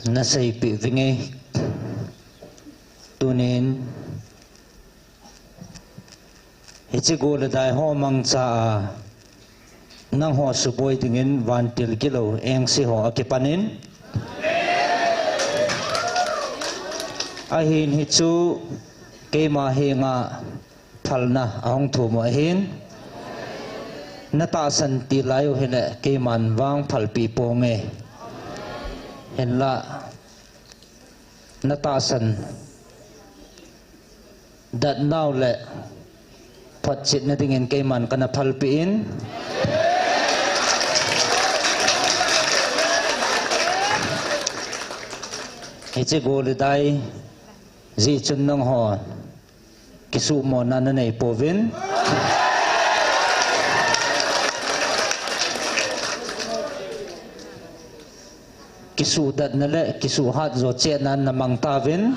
Naseipeh vinge. Tunin hiche gol le dai ho mangcha a nangho suboi dingin vantil gilou engse ho akipanin, ahin hichu keima henga phalna ahung thumu ahin, natahsan tilaiu hile keiman vang phalpeh ponge. Hinla natahsan datnau le photchetna dingin keiman kana phalpeh in, hiche gol le dai jeh chun nangho kisuhmona nanei pouvin, kisuhdatna le kisuhhat jo chehna namang tauvin,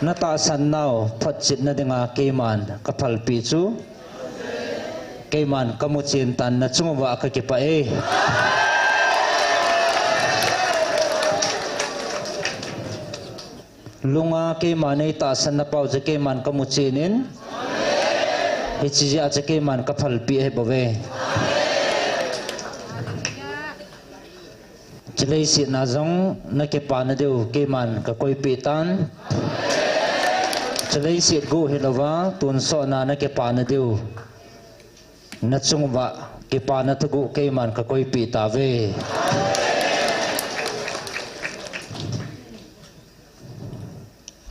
natahsan nau photchetna dinga keiman kaphalpeh chu keiman kamuchen tan, nachunguva kakipah e. Lunga keiman neitahsan napao chu keiman kamuchen in, hiche jeh a chu keiman kaphalpeh ahibouve. Chuleiset na jong nakipana diu keiman kakoipeh tan. Chuleiset gu hilouva, tonsot na nakipana diu nachunguva kipana thuguh keiman kakoipeh tauve.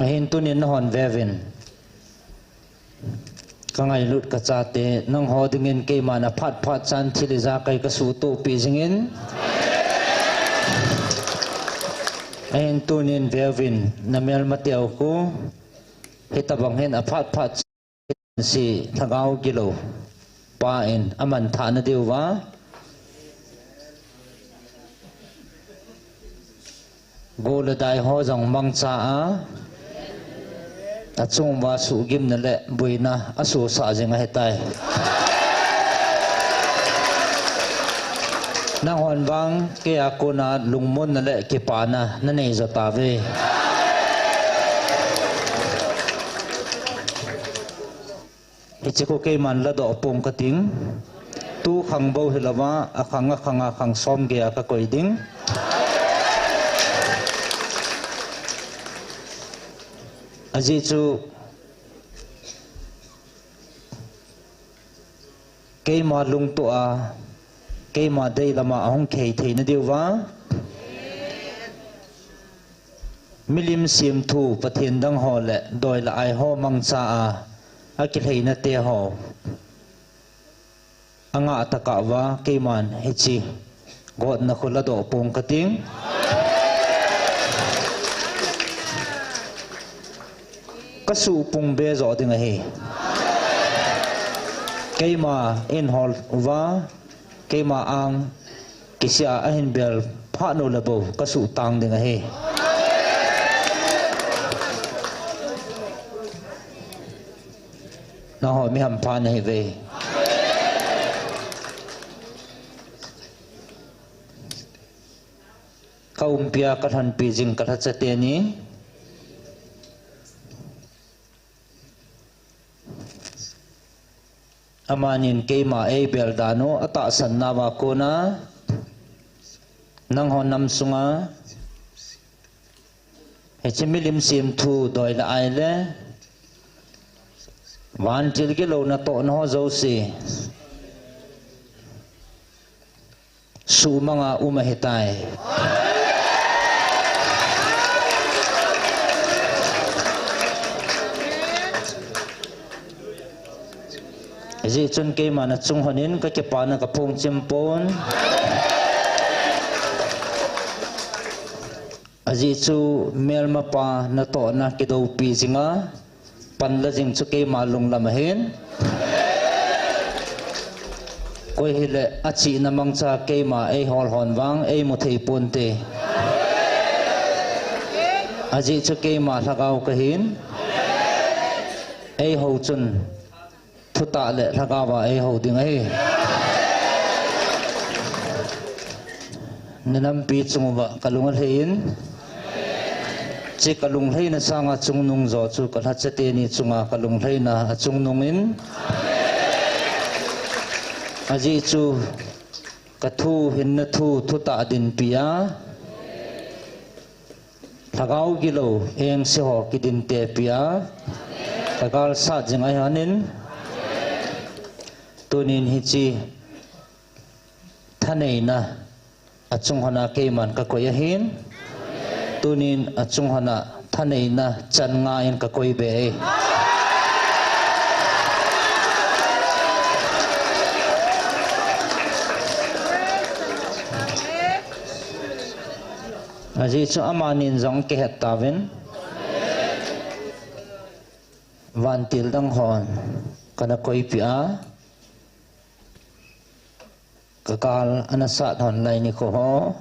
Ahin tunin nahon veuvin, kangailut kachate, nangho dingin keiman aphat phat chan thil ijakai kasuhtohpeh jingin, ahin tunin veuvin, namelmateu khu hitobang hin aphat phat se lhagao gilou pa in amanthah nadiuva, gol le dai ho jong mangcha a, achunguva suhgimna le boina asosah jing ahitai. Nanghon vang keia kona lungmonna le kipana nanei jo tauve. Hiche khu keiman ladoh pong kating. Tu khang bou hilouva, akhang akhang a khang som geiya kakoi ding. Ajeh chu keima lungtoh a Keima dei lama ahung khei theina diuva, milim semthu Pathen dang ho le doi le ai ho mangcha a, akilheina te ho anga takah uva keiman hiche gotna khu ladoh pong kating. Kasuh pung be jo ding ahi. Keima in hol uva, keima ang kisih a ahin bel phat nu le bou kasuh tang ding ahi. Nangho mi hampha nahiuve. Ka umpia ka lhonpi jing ka lhacha teni, amanin keima eibel dan u atahsan nauva kona, nangho nam sunga hiche milim semthu doi le ai le vantil gilou natohna ho jouse sumanga um ahitai. Hijeh chun keima nachung honin kakipana kaphong chim pon. Ajeh chu melmapa natohna kidoupi jinga panla jing chu keima lunglam ahin. Koi hile achihna mangcha keima eihol hon vang eimu thei ponte. Ajeh chu keima lhagao kahin. Eiho chun thutah le lhagao a eiho ding ahi. Nanampi chung uva kalung alhai in, hiche kalunglhaina sanga chungnung jo chu kalhacha teni chunga kalunglhaina achungnung in, ajeh chu kathu hinna thu thutah dinpi a, lhagao gilou engse ho kidintepi a, kagalsat jing ahi honin, tunin hiche thaneina achung hona keiman kakoi ahin, tunin achung hona thaneina chan nga in kakoi be e. Ajeh chu amanin jong kihet tauvin, vantil dang hon kana koipeh a, kagal ana sat hon lai nikho ho,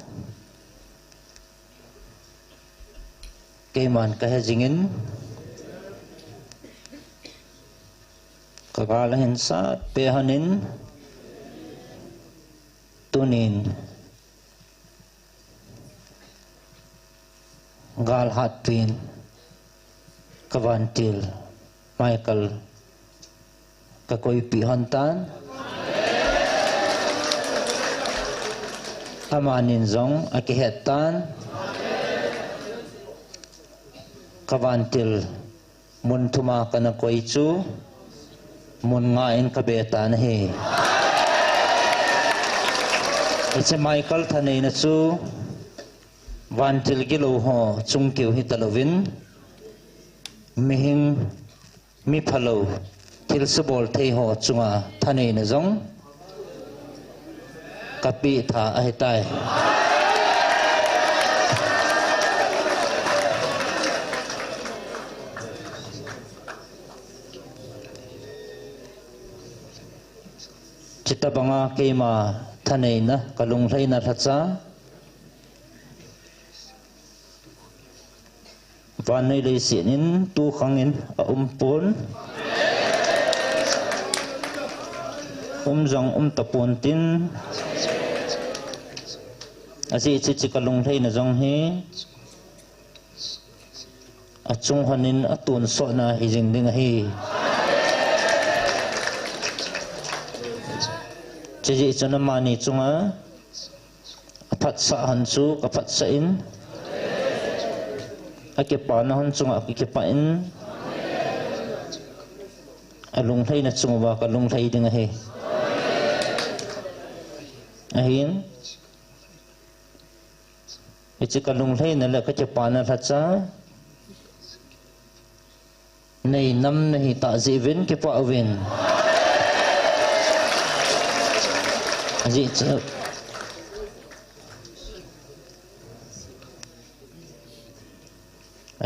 keiman kahe jingin, kagal ahin sat peh honin, tunin gal hatpin kavantil Michael kakoipeh hon tan, amanin jong akihet tan, kavantil mun thuma kana koi chu mun nga in kabe tan ahi. Hiche Michael thaneina chu vantil gilou ho chung keu hitalouvin, mihem, mi phalou, thilse bol thei ho chunga thaneina jong kapeh tha ahitai. Chutobanga keima thaneina, kalunglhaina lhacha, vannoi leiset in tukhangin aumpon, um jong umtapon tin, ajeh chu hiche kalunglhaina jong hi achung honin atonsotna hijing ding ahi. Chujeh chun amani chunga aphatsah hon chu kaphatsah in, akipana hon chunga kakipah in, alunglhaina chung uva kalunglhai ding ahi. Ahin, hiche kalunglhaina le kakipana lhacha, nei nam nahi tah jeh uvin kipah uvin. Ajeh chu,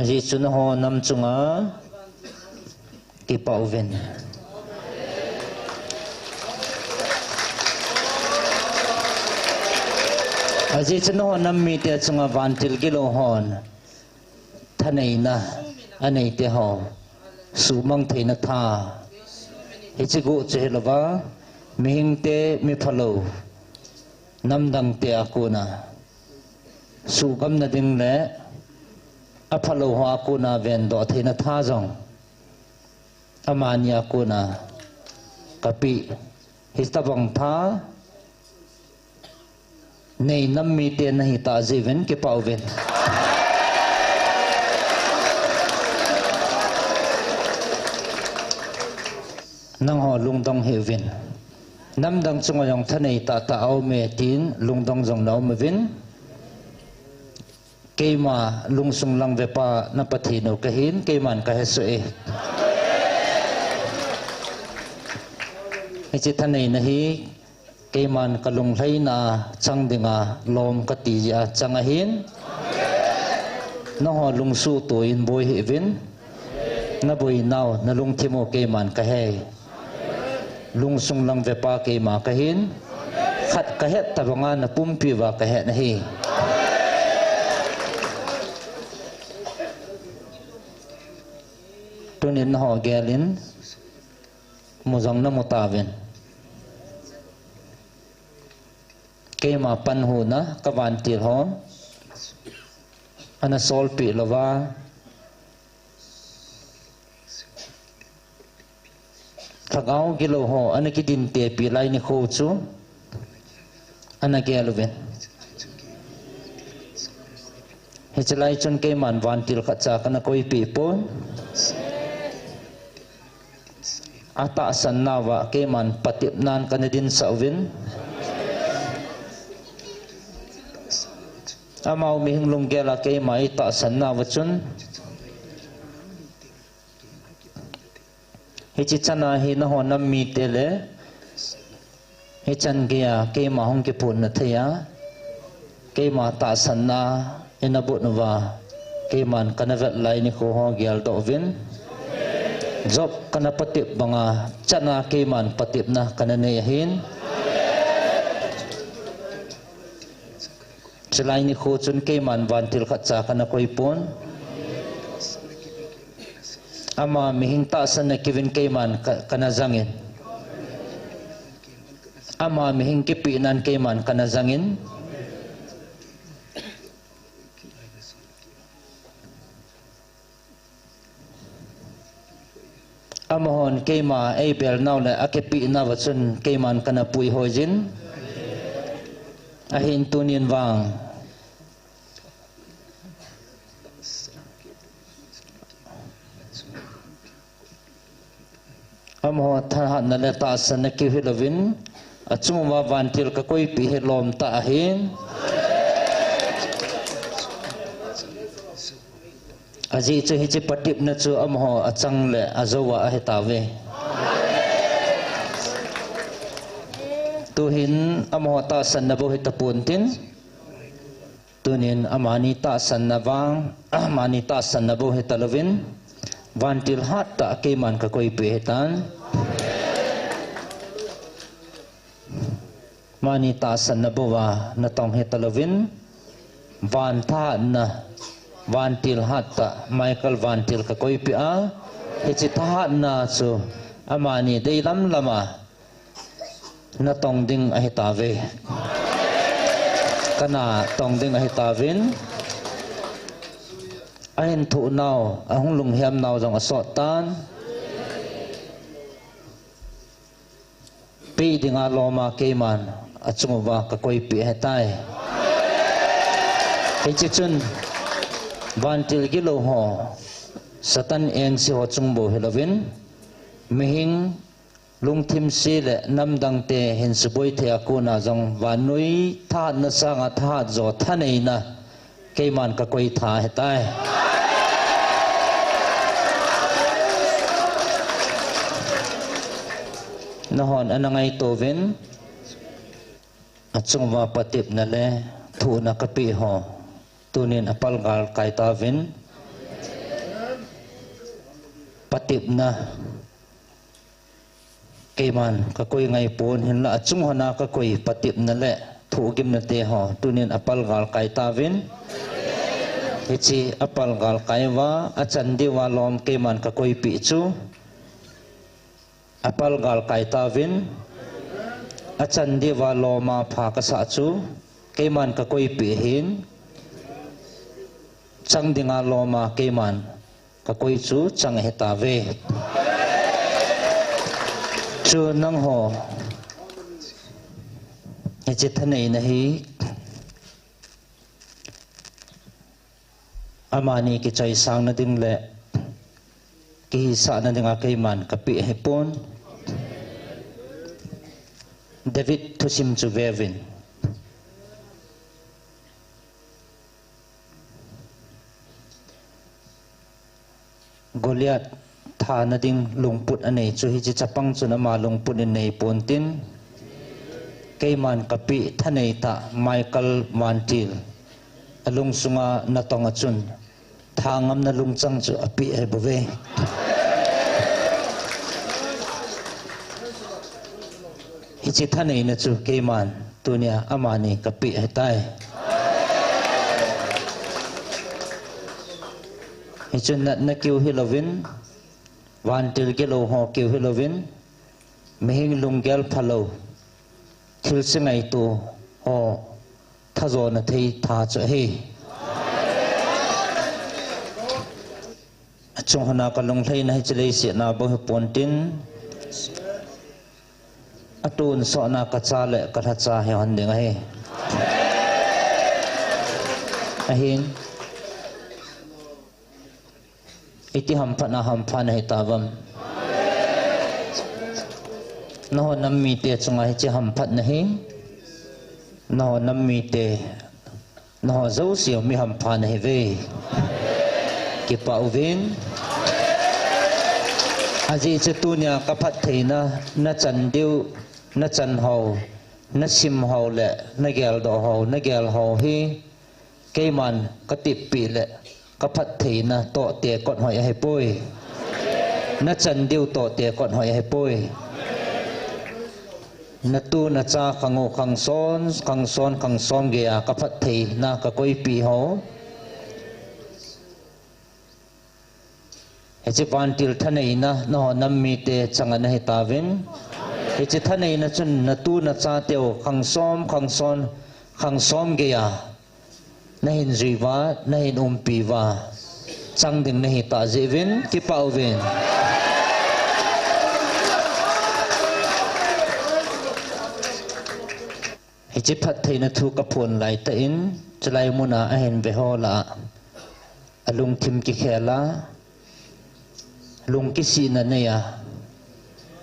ajeh chu nangho nam chunga kipah uvin. Ajeh chu nangho nam mite chunga vantil gilou hon thaneina aneite ho, suhmang theina tha, hiche gu chu hilouva, mihingte, miphalou, namdangte a kona suhgamna ding le aphalou ho a kona vendoh theina tha jong amani a kona kapeh, hitobang tha, nei nam mite nahi tah jeh uvin kipah uvin. Nangho lungdong hih uvin. Namdang chunga jong thanei tahtah aume tin lungdong jong naum uvin. Keima lungsung lang vepa na Pathen u kahin, keiman kahesoh e. Hiche thaneina hi keiman kalunglhaina chang dinga lom kati jeh a chang ahin. Nangho lungsuhto in boi hih uvin. Naboinau, nalungthim u keiman kahei. Lungsung lang vepa keima kahin. Khat kahet tabanga napumpi uva kahet ahi. Tunin nangho gelin, mu jong namu tauvin. Keima panhuna kavantil ho ana solpeh louva, lhagao gilou ho ana kidintepi lai nikho chu ana gel uvin. Hiche lai chun keiman vantil khatcha kana koipeh pon. Atahsan nauva keiman patepnan kana dinsah uvin. Amau mihing lunggel a keima eitahsan nauva chun, hiche chana hi nangho nam mite le hichan geiya keima hung kiphonna theiya, keima tahsanna eina bot uva, keiman kana vet lai nikho ho geldoh uvin. Job kana patep banga chana keiman patepna kana nei ahin. Chulai nikho chun keiman vantil khatcha kana koipon. Ama mihing tahsanna kiuvin keiman ka, kana jangin. Ama mihing kipehnan keiman kana jangin. Amahon keima eibel nau le akipehnauva chun keiman kana puihoijin. Ahin tunin vang amaho thahatna le tahsanna kiu hilouvin, achung uva vantil kakoipeh hi lom tah ahin. Ajeh chu hiche patepna chu amaho achang le ajouva ahitauve. Tuhin amaho tahsanna bou hitapontin, tunin amani tahsanna vang, amani tahsanna bou hitalouvin, vantil hattah keiman kakoipeh ahitan. Amani tahsanna bouva natong hitalouvin, van thahatna, vantil hattah Michael vantil kakoipeh a, hiche thahatna chu amani deilam lama natong ding ahitauve. Kana tong ding ahitauvin, ahin thoh nau, ahung lunghem nau jong asot tan. Peh dinga loma keiman achung uva kakoipeh ahitai. Hiche chun vantil gilou ho, Satan engse ho chung bou hilouvin, mihing lungthim se le namdang te hin suboi thei a kona jong vannoi thahatna sanga thahat jo thaneina keiman kakoi tha ahitai. Nahon ana ngaito uvin, achunguva patepna le thuhna kapeh ho tunin apalgal kai tauvin. Patepna keiman kakoi ngai pon, hinlah achung hon a kakoi patepna le thuhgimna te ho tunin apalgal kai tauvin. Hiche apalgal kai uva achan diuva lom keiman kakoipeh chu apalgal kai tauvin. Achan diuva lom a pha kasah chu keiman kakoipeh ahin, chang dinga lom a keiman kakoi chu chang ahitauve. Chu nangho hiche thaneina hi amani kichoisang na ding le kihisah na dinga keiman kapeh ahipon. David thusim chu veuvin. Goliath thana ding lungput anei chu hiche chapang chun ama lungput in nei pontin, keiman kapeh thanei tah Michael vantil alungsunga natong a chun thangamna lungchang chu apeh ahibouve. Hiche thaneina chu keiman tunia amani kapeh ahitai. Hichun natna keu hilouvin, vantil gilou ho keu hilouvin, mihem lunggel phalou, thilse ngaito ho thajona thei tha chu ahi. Achung hon a kalunglhaina hiche leiset a bou hipontin, atonsot na kacha le kalhacha hi hon ding ahi. Ahin, iti hamphatna hampha nahi tauvam? Nangho nam mite chunga hiche hamphatna hi nangho nam mite, nangho jouse mi hampha nahiuve. Kipah uvin. Ajeh chu tunia kaphattheina nachan diu, nachan ho, nasim ho le nageldoh ho, nagel ho hi keiman kateppi le kaphattheina toh tekot hoi ahipoi. Nachan diu toh tekot hoi ahipoi. Natu nacha khang u khang son, khang son, khang som geiya kaphattheina kakoipi ho, hiche vantil thaneina nangho nam mite changa nahi tauvin. Hiche thaneina chun natu nachateu khang som, khang son, khang som geiya nahin juiuva, nahin umpiuva chang ding nahi tah jeh uvin kipah uvin. Hiche phattheina thu kaphon laitah in, chulai muna ahin veho lah a, alungthim kikhel a, lung kisihna nei a,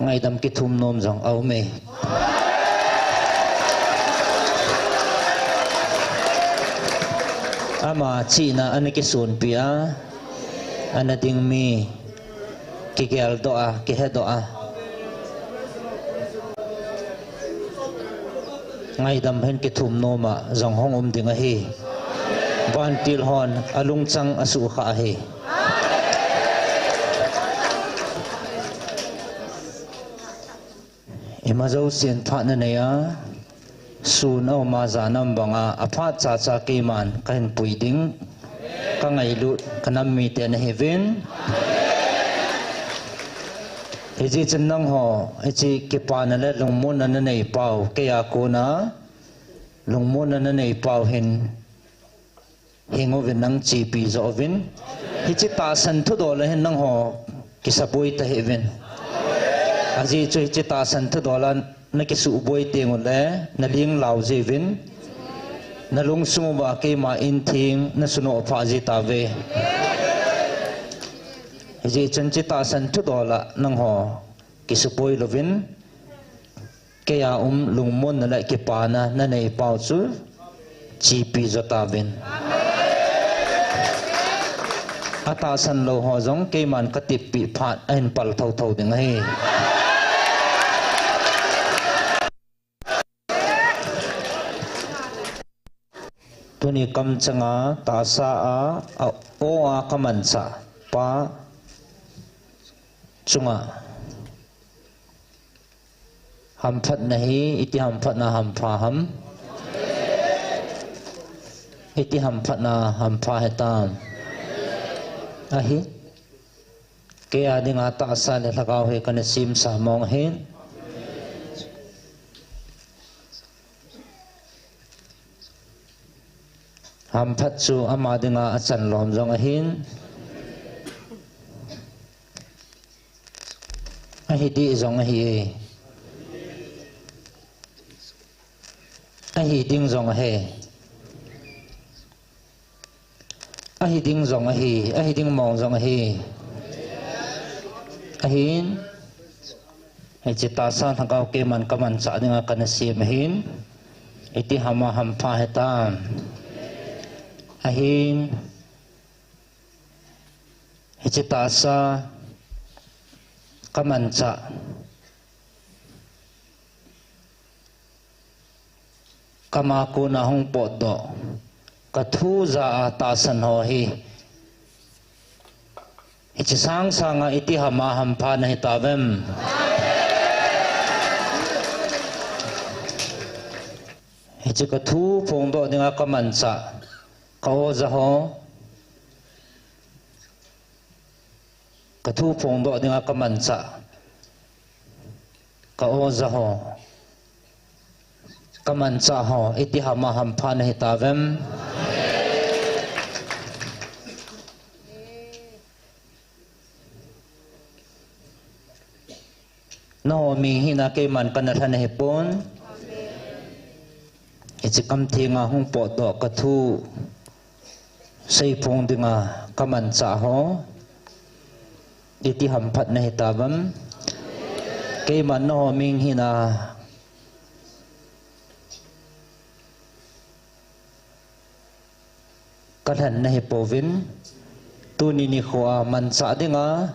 ngaidam kithum nom jong aume. Ama chihna ana kisonpi a, ana ding mi kigeldoh a, kihedoh a, ngaidam hin kithum nom a jong hung um ding ahi. Vantil hon alungchang asuhkhah ahi. Ima jousen phatna nei a, sun aum a jan aum banga aphat chacha keiman kahin pui ding kangailut kanam mite nahiuvin. Hijeh chun nangho hiche kipana le lungmonna nanei pau, keiya kona lungmonna nanei pau hin hing uvin, nang chepi jo uvin. Hiche tahsan thudol a hin nangho kisaboi tahih uvin. Ajeh chu hiche tahsan thudol a nakisuhboi tengule naling lau jiuvin. Nalungsung uva keima in theng nasunoh phah ji tauve. Hijeh chun hiche tahsan thudol a nangho kisuboi louvin, Kei a um lungmonna le kipana nanei pau chu chepi jo tauvin. Atahsan lou ho jong keiman katippi phat ahin pal thotho ding ahi. Tuni kamchanga tahsa a, a o a kamanchah pa chunga hamphatna hi, iti hamphatna hampha ham? Iti hamphatna hampha hitam? Ahi. Kei a dinga tahsa le lhagao hi kana semsa mong ahin. Hamphat chu ama dinga achan lom jong ahin. Ahi ding jong ahi. Ahi ding jong ahi. Ahi ding jong ahi, ahi ding mong jong ahi. Ahin, hiche tahsa lhagao keiman kamanchah dinga kana sem ahin. Iti hama hampha hitam? Ahin, hiche tahsa kamanchah kama kona hung potdoh kathu ja a tahsan ho hi, hiche sangsanga iti hama hampha nahi tauvem? Hiche kathu phongdoh dinga kamanchah ka oja ho, kathu phongdoh dinga kamanchah ka oja ho, kamanchah ho, iti hama hampha nahi tauvem? Nangho ming hina keiman kana lhan ahipon. Hiche kamthenga hung potdoh kathu seiphong dinga kamanchah ho, iti hamphat nahi tauvem? Keiman nangho ming hina kalhen nahi pouvin, tuni nikhoa manchah dinga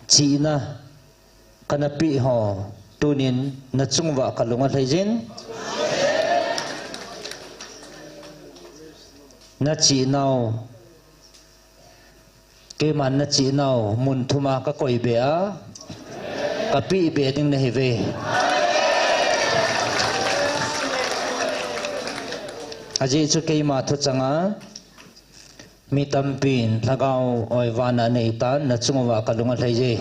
chihna kana peh ho, tunin nachunguva kalung alhai jin. Nachihnau, keiman nachihnau mun thuma kakoi be a, kapeh be ding nahiuve. Ajeh chu keima thuchanga mi tampin lhagao oi vana neitan, nachunguva kalung alhai je.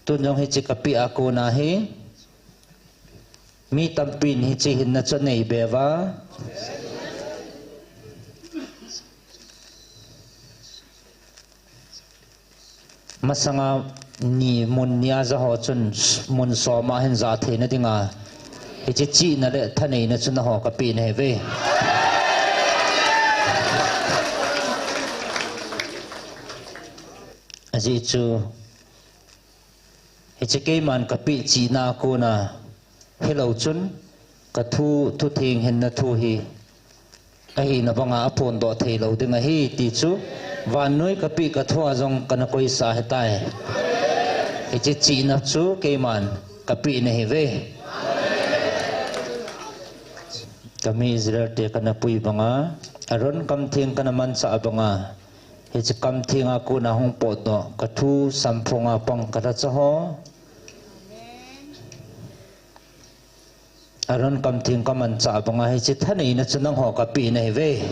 Tun jong hiche kapeh a kona hi, mi tampin hiche hinna chu anei beuva. Masanga ni mun nia jaho chun mun soma hin ja theina dinga hiche chihna le thaneina chu nangho kapeh nahiuve. Ajeh chu hiche keiman kapeh chihna a kona hilou chun kathu, thutheng hinna thu hi ahina banga aphondoh theilou ding ahi ti chu vannoi kapeh kathua jong kana koisa ahitai. Hiche chihna chu keiman kapeh nahiuve. Kami Israel te kana pui banga, Aaron kamtheng kana manchah banga, hiche kamthenga kona hung potdoh kathu samphonga pang kalhacha ho, Aaron kamtheng kamanchah banga hiche thaneina chu nangho kapeh nahiuve.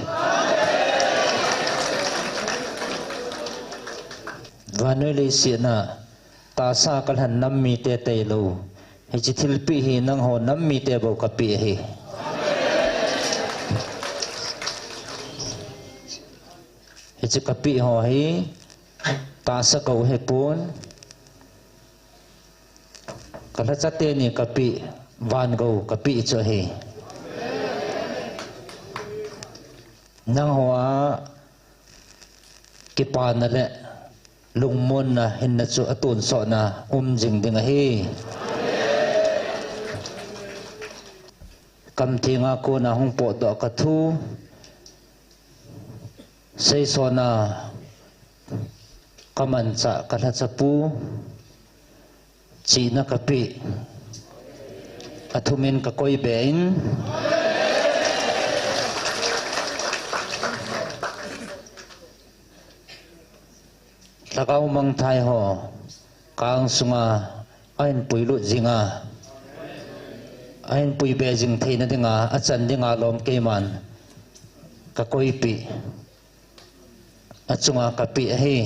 Vannoi leiset a tahsa kalhen nam mite tailou, hiche thilpeh hi nangho nam mite bou kapeh ahi. Hiche kapeh ho hi tahsa kou hipon, kalhacha teni kapeh, vangou kapeh chu ahi. Nangho a kipana le lungmonna hinna chu atonsotna um jing ding ahi. Kamthenga kona hung potdoh kathu, seisona kamanchah kalhachapu, chihna kapeh, athumin kakoi be in, lhagao mangthai ho kang sunga ahin puilut jinga, ahin puibe jing theina dinga, achan dinga lom keiman kakoipeh, achunga kapeh ahi.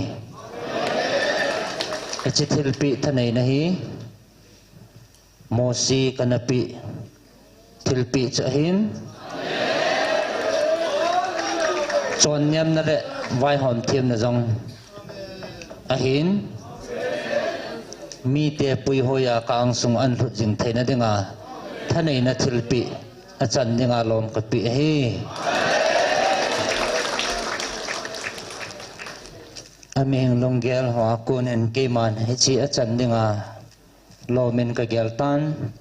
Hiche thilpeh thaneina hi Mosi kanapeh thilpeh chu ahin, chonniamna le vaihom themna jong ahin, mite puihoiya kang sunga ahin lhut jing theina dinga thaneina thilpeh, achan dinga lom kapeh ahi. Amihing lunggel hoa konin keiman hiche achan dinga lomin kagel tan.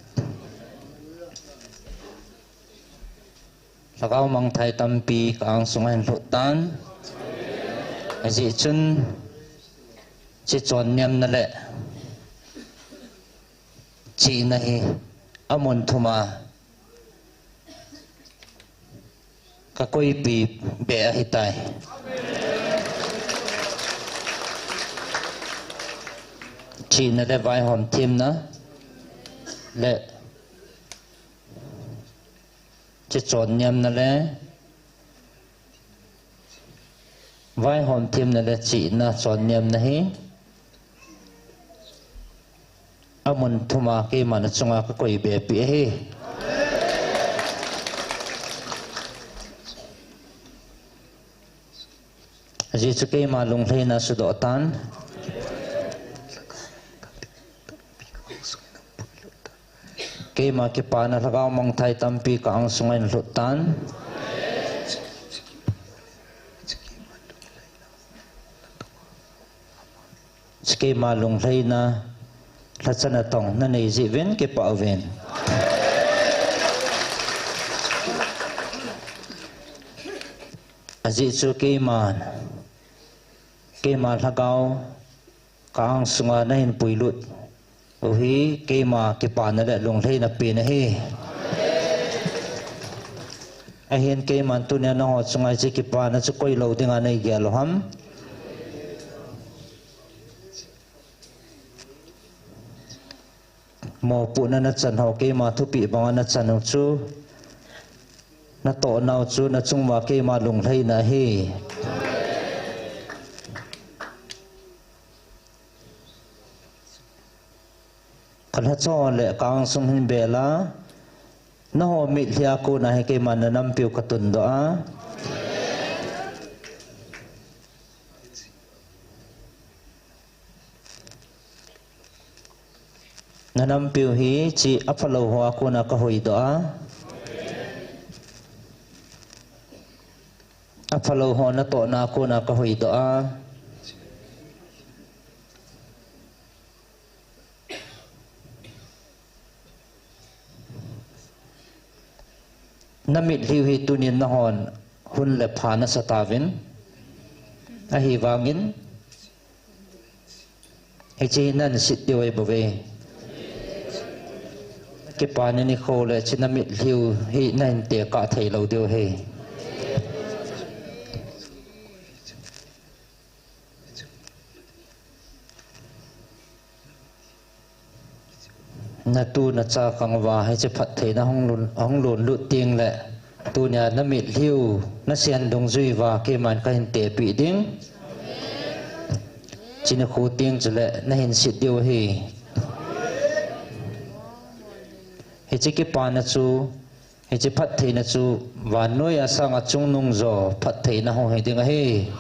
Lhagao mangthai tampi ka-ang sunga ahin lhut tan. Ajeh chun hiche chonniamna le chihna hi amun thuma kakoipeh be ahitai. Chihna le vaihom themna le hiche chonniamna le vaihom themna le chihna chonniamna hi amun thuma keiman achunga kakoipeh ahi. Ajeh chu keima lunglhaina sudoh tan. Keima kipana lhagao mangthai tampi ka-ang sunga ahin lhut tan. Hiche keima lunglhaina lhacha natong nanei jeh uvin kipah uvin. Ajeh chu keiman, keima lhagao ka-ang sunga nahin puilut u hi keima kipana le lunglhaina pen ahi. Ahin keiman tunia nangho chunga hiche kipana chu koilou dinga neigel u ham? Mopohna nachan ho, keima thupeh banga nachan u chu, natohnau chu nachunguva keima lunglhaina ahi. Kalhacha le ka-ang sung hin bela, nangho mitlhi a kona hi keiman nanampiu katundoh a. Nanampiu hiche aphalou hoa kona kahoidoh a. Aphalou ho natohna kona kahoidoh a. Namitlhiu hi tunin nanghon hun le pha nasatauvin. Ahivangin hiche hi nahin set diu ahibouve. Kipana nikho le hiche namitlhiu hi nahin tekah theilou diu ahi. Natu nacha khang uva hiche phattheina hung lhun, hung lhunlut tengle, tunia namitlhiu nasen dungjui uva keiman kahin tepeh ding. Hiche nikho teng chule nahin set diu ahi. Hiche kipana chu, hiche phattheina chu vannoiya sanga chungnung jo phattheina hung hiding ahi.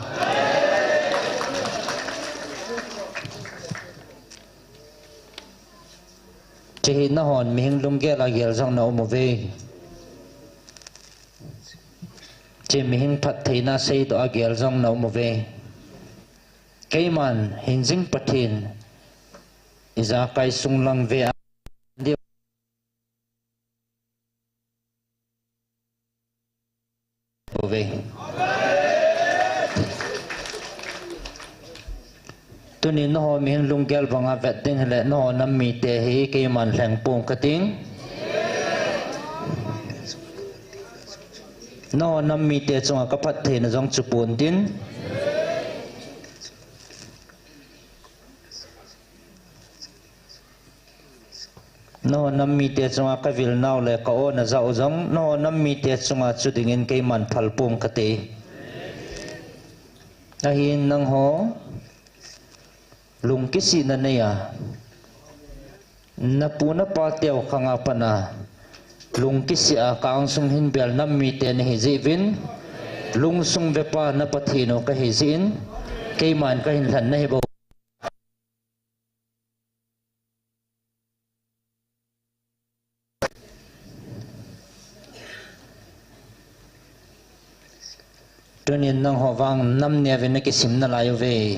Hiche hi nanghon mihing lunggel a gel jong naum uve. Hiche mihing phattheina seidoh a gel jong naum uve. Keiman hingjing Pathen ijakai sunglang ve a Tunin nangho mihing lunggel banga vet ding hileh nangho nam mite hi keiman lhengpong kating. Nangho nam mite chunga kaphattheina jong chupon tin. Nangho nam mite chunga kavilnau le ka-ona jat u jong nangho nam mite chunga chu dingin keiman phalpong kate. Ahin nangho lungkisihna neiya, napu napa teu khanga pana lungkisih a ka-angsung hinbel nam mite nahi jeh uvin, lungsung vepa na Pathen u kahi jeh in, keiman kahin lhen nahi bou. Tunin nangho vang nam neovin nakisim nalai uve.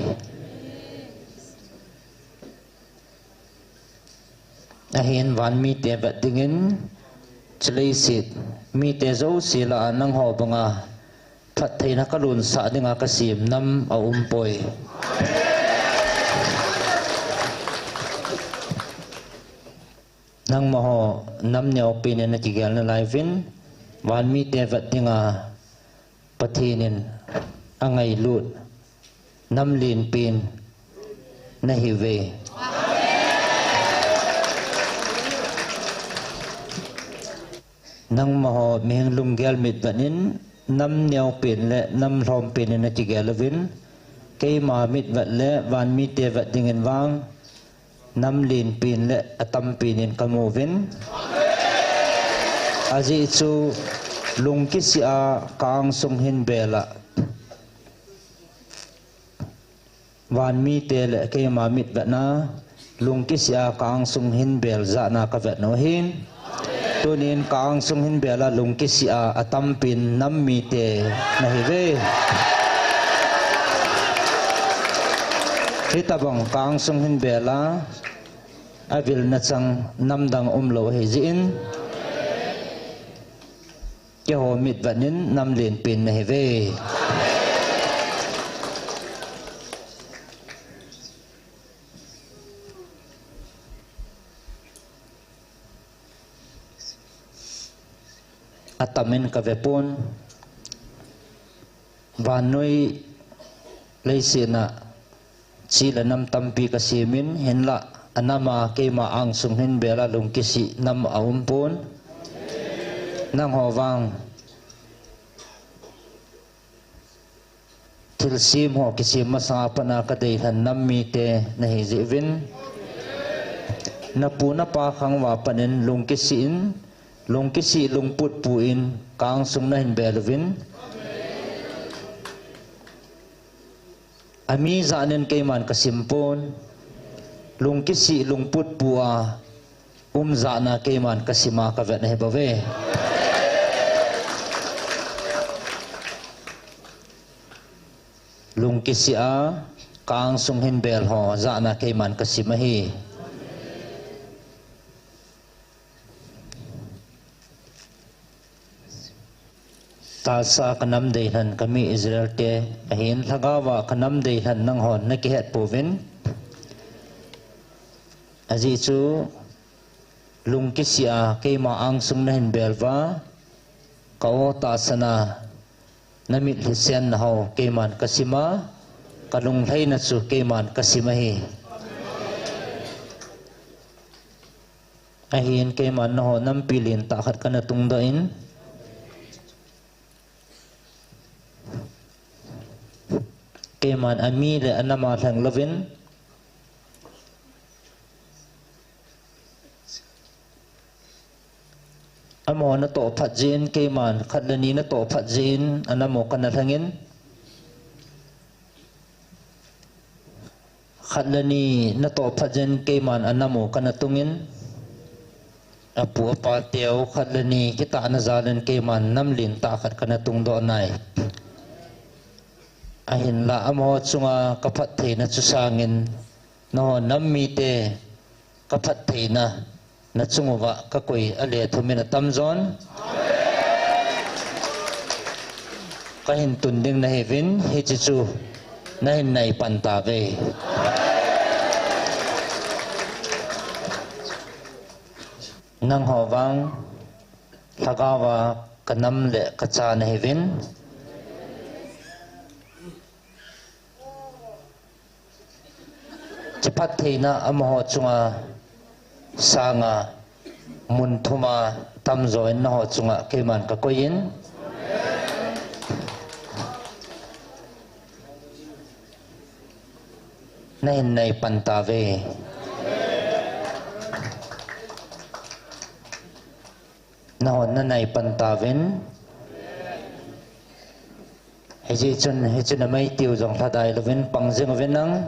Ahin van mite vet dingin, chuleiset mite jouse lah a nangho banga phattheina kalunsah dinga kasem nam aumpoi. Nangmaho nam neopen in nakigel nalai uvin, van mite vet dinga Pathen in angailut nam lenpen nahiuve. Nangmaho mihing lunggel mitvet in nam neopen le nam lhompen in nakigel uvin, keima mitvet le van mite vet dingin vang nam lenpen le atampen in kamu uvin. Ajeh chu lungkisih a ka-angsung hinbel a van mite le keima mitvetna, lungkisih a ka-angsung hinbel jatna kavetnau ahin. Tunin ka-angsung hinbel a lungkisih a atampen nam mite nahiuve. Hitobang ka-angsung hinbel a avilna chang namdang umlou ahi jeh in, keiho mitvet in nam lenpen nahiuve. Atamin kavepon, vannoi leiset a chi le nam tampi kasemin, hinlah anam a keima angsung hinbel a lungkisih nam aumpon. Nangho vang thilsem ho kisem masanga pat a kadeilhen nam mite nahi jeh uvin, napu napa khang uva pat in lungkisih in, lungkisih lungput pu in ka-angsung nahin bel uvin, ami jat in keiman kasim pon, lungkisih lungput pu a um jat in keiman kasim a kavet ahi bouve. Lungkisih a ka-angsung hin bel ho jat in keiman kasim ahi. Tahsa a kanam deilhen kami Israel te ahin, lhagao a kanam deilhen nanghon nakihet pouvin. Ajeh chu lungkisih a keima angsung nahin bel uva, ka-o tahsan a namitlhi senna ho keiman kasim a, kalunglhaina chu keiman kasim ahi. Ahin keiman nangho nampi lentah khat kana tungdoh in, keiman ami le anam a lheng louvin, amaho natoh phat jeh in keiman khat le ni natoh phat jeh in anam u kana lhengin, khat le ni natoh phat jeh in keiman anam u kana tungin, apu apa teu khat le ni kitahna jal in keiman nam lentah khat kana tungdoh nai. Ahinlah amaho chunga kaphattheina chu sangin, nangho nam mite kaphattheina nachung uva kakoi a le thumin atamjon. Kahin tun ding nahiuvin, hiche chu nahin nai pan tauve. Nangho vang lhagaova kanam le kacha nahiuvin. Chiphattheina amaho chunga sanga mun thuma tamjo in nangho chunga keiman kakoiyin. Nahin nai pan tauve. Nahon nanai pan tauvin. Hijeh chun, hichu namei tiu jong lhadai louvin pang jing uvin lang.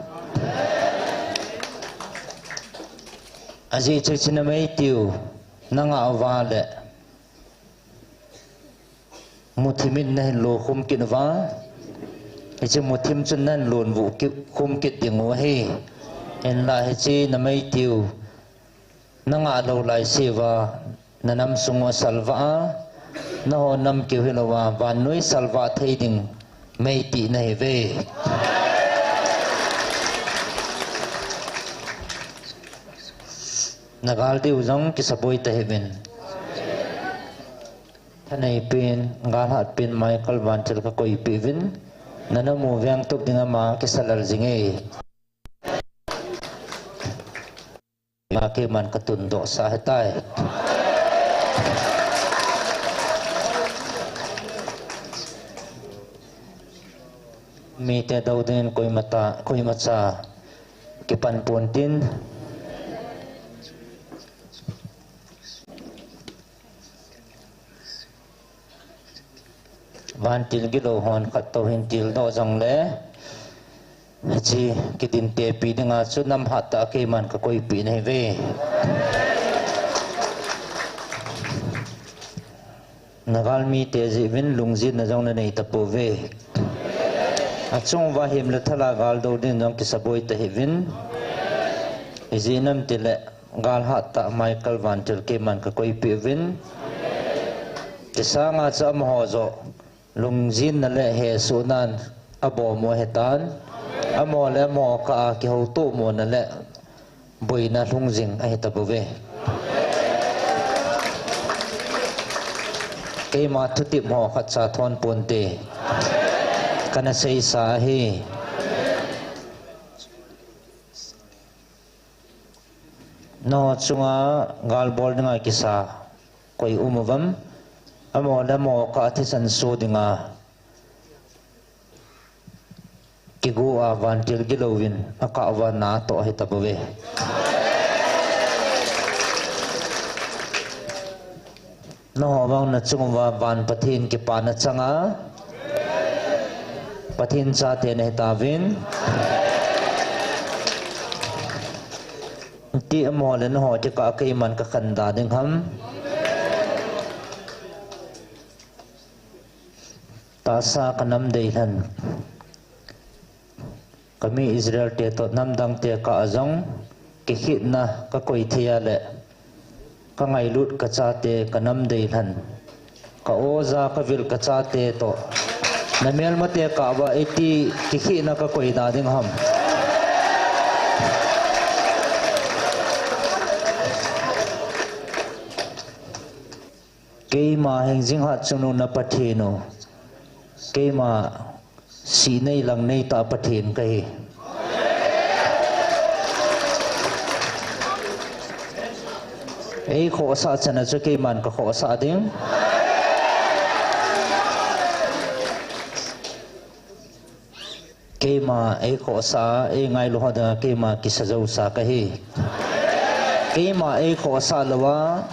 Ajeh chu hichu namei tiu nangah uva le muthim in nahin lo khum kit uva. Hichu muthim chun nahin lo vu ki-, khum kit ding u ahi. Hinlah hichu namei tiu nangah lou laiseuva, nanam sung u asalvah a, nangho nam keu hilouva, vannoi salvah thei ding meiti nahiuve. Nagal diu jong kisaboi tahih uvin. Thanei pen, galhat pen, Michael Vantil kakoipeh uvin. Nanam u veng tup ding ama kisa lal jinge. Keiman katun doh sah ahitai. Mite dou dingin koima ta, koimacha kipan ponte. Vantil gilou hon khat tou hin til doh jongle, hiche kidintepi dinga chu nam hattah a keiman kakoipeh nahiuve. Nagal mite jeh uvin lungjinna jong nanei tapouve. Achung uva himle thala gal dou ding jong kisaboi tahih uvin. Ijeh inem itile, gal hattah Michael Vantil keiman kakoipeh uvin. Chusanga chu amaho joh lungjinna le hesohnan abom u ahitan. Amaho le amaho kah a kihoutoh mona le boina lhung jing ahi tabouve. Keima thutep ho khatcha thon ponte. Kana seisa ahi. Nangho chunga gal bol dinga kisa koi um uvam? Amaho le amaho kah a thisan so dinga kigo a vantil gilouvin akah uva natoh ahi tabouve. Nangho vang nachung uva van Pathen kipana changa, Pathen chate nahi tauvin. Ti amaho le nangho kikah a keiman kakhandah ding ham? Tahsa kanam deilhen, kami Israel te toh namdang te kah a jong kikhetna kakoi thei a le, kangailut kachate kanam deilhen, ka-o ja kavil kachate toh namelmate kah uva iti kikhetna kakoi da ding ham? Keima hingjing hatchungnung na Pathen u, keima sihnei langnei tah Pathen kahi. Eikhohsah chan a chu keiman kakhohsah ding. Keima eikhohsah a, eingailu ho dinga keima kisa jousa kahi. Keima eikhohsah louva,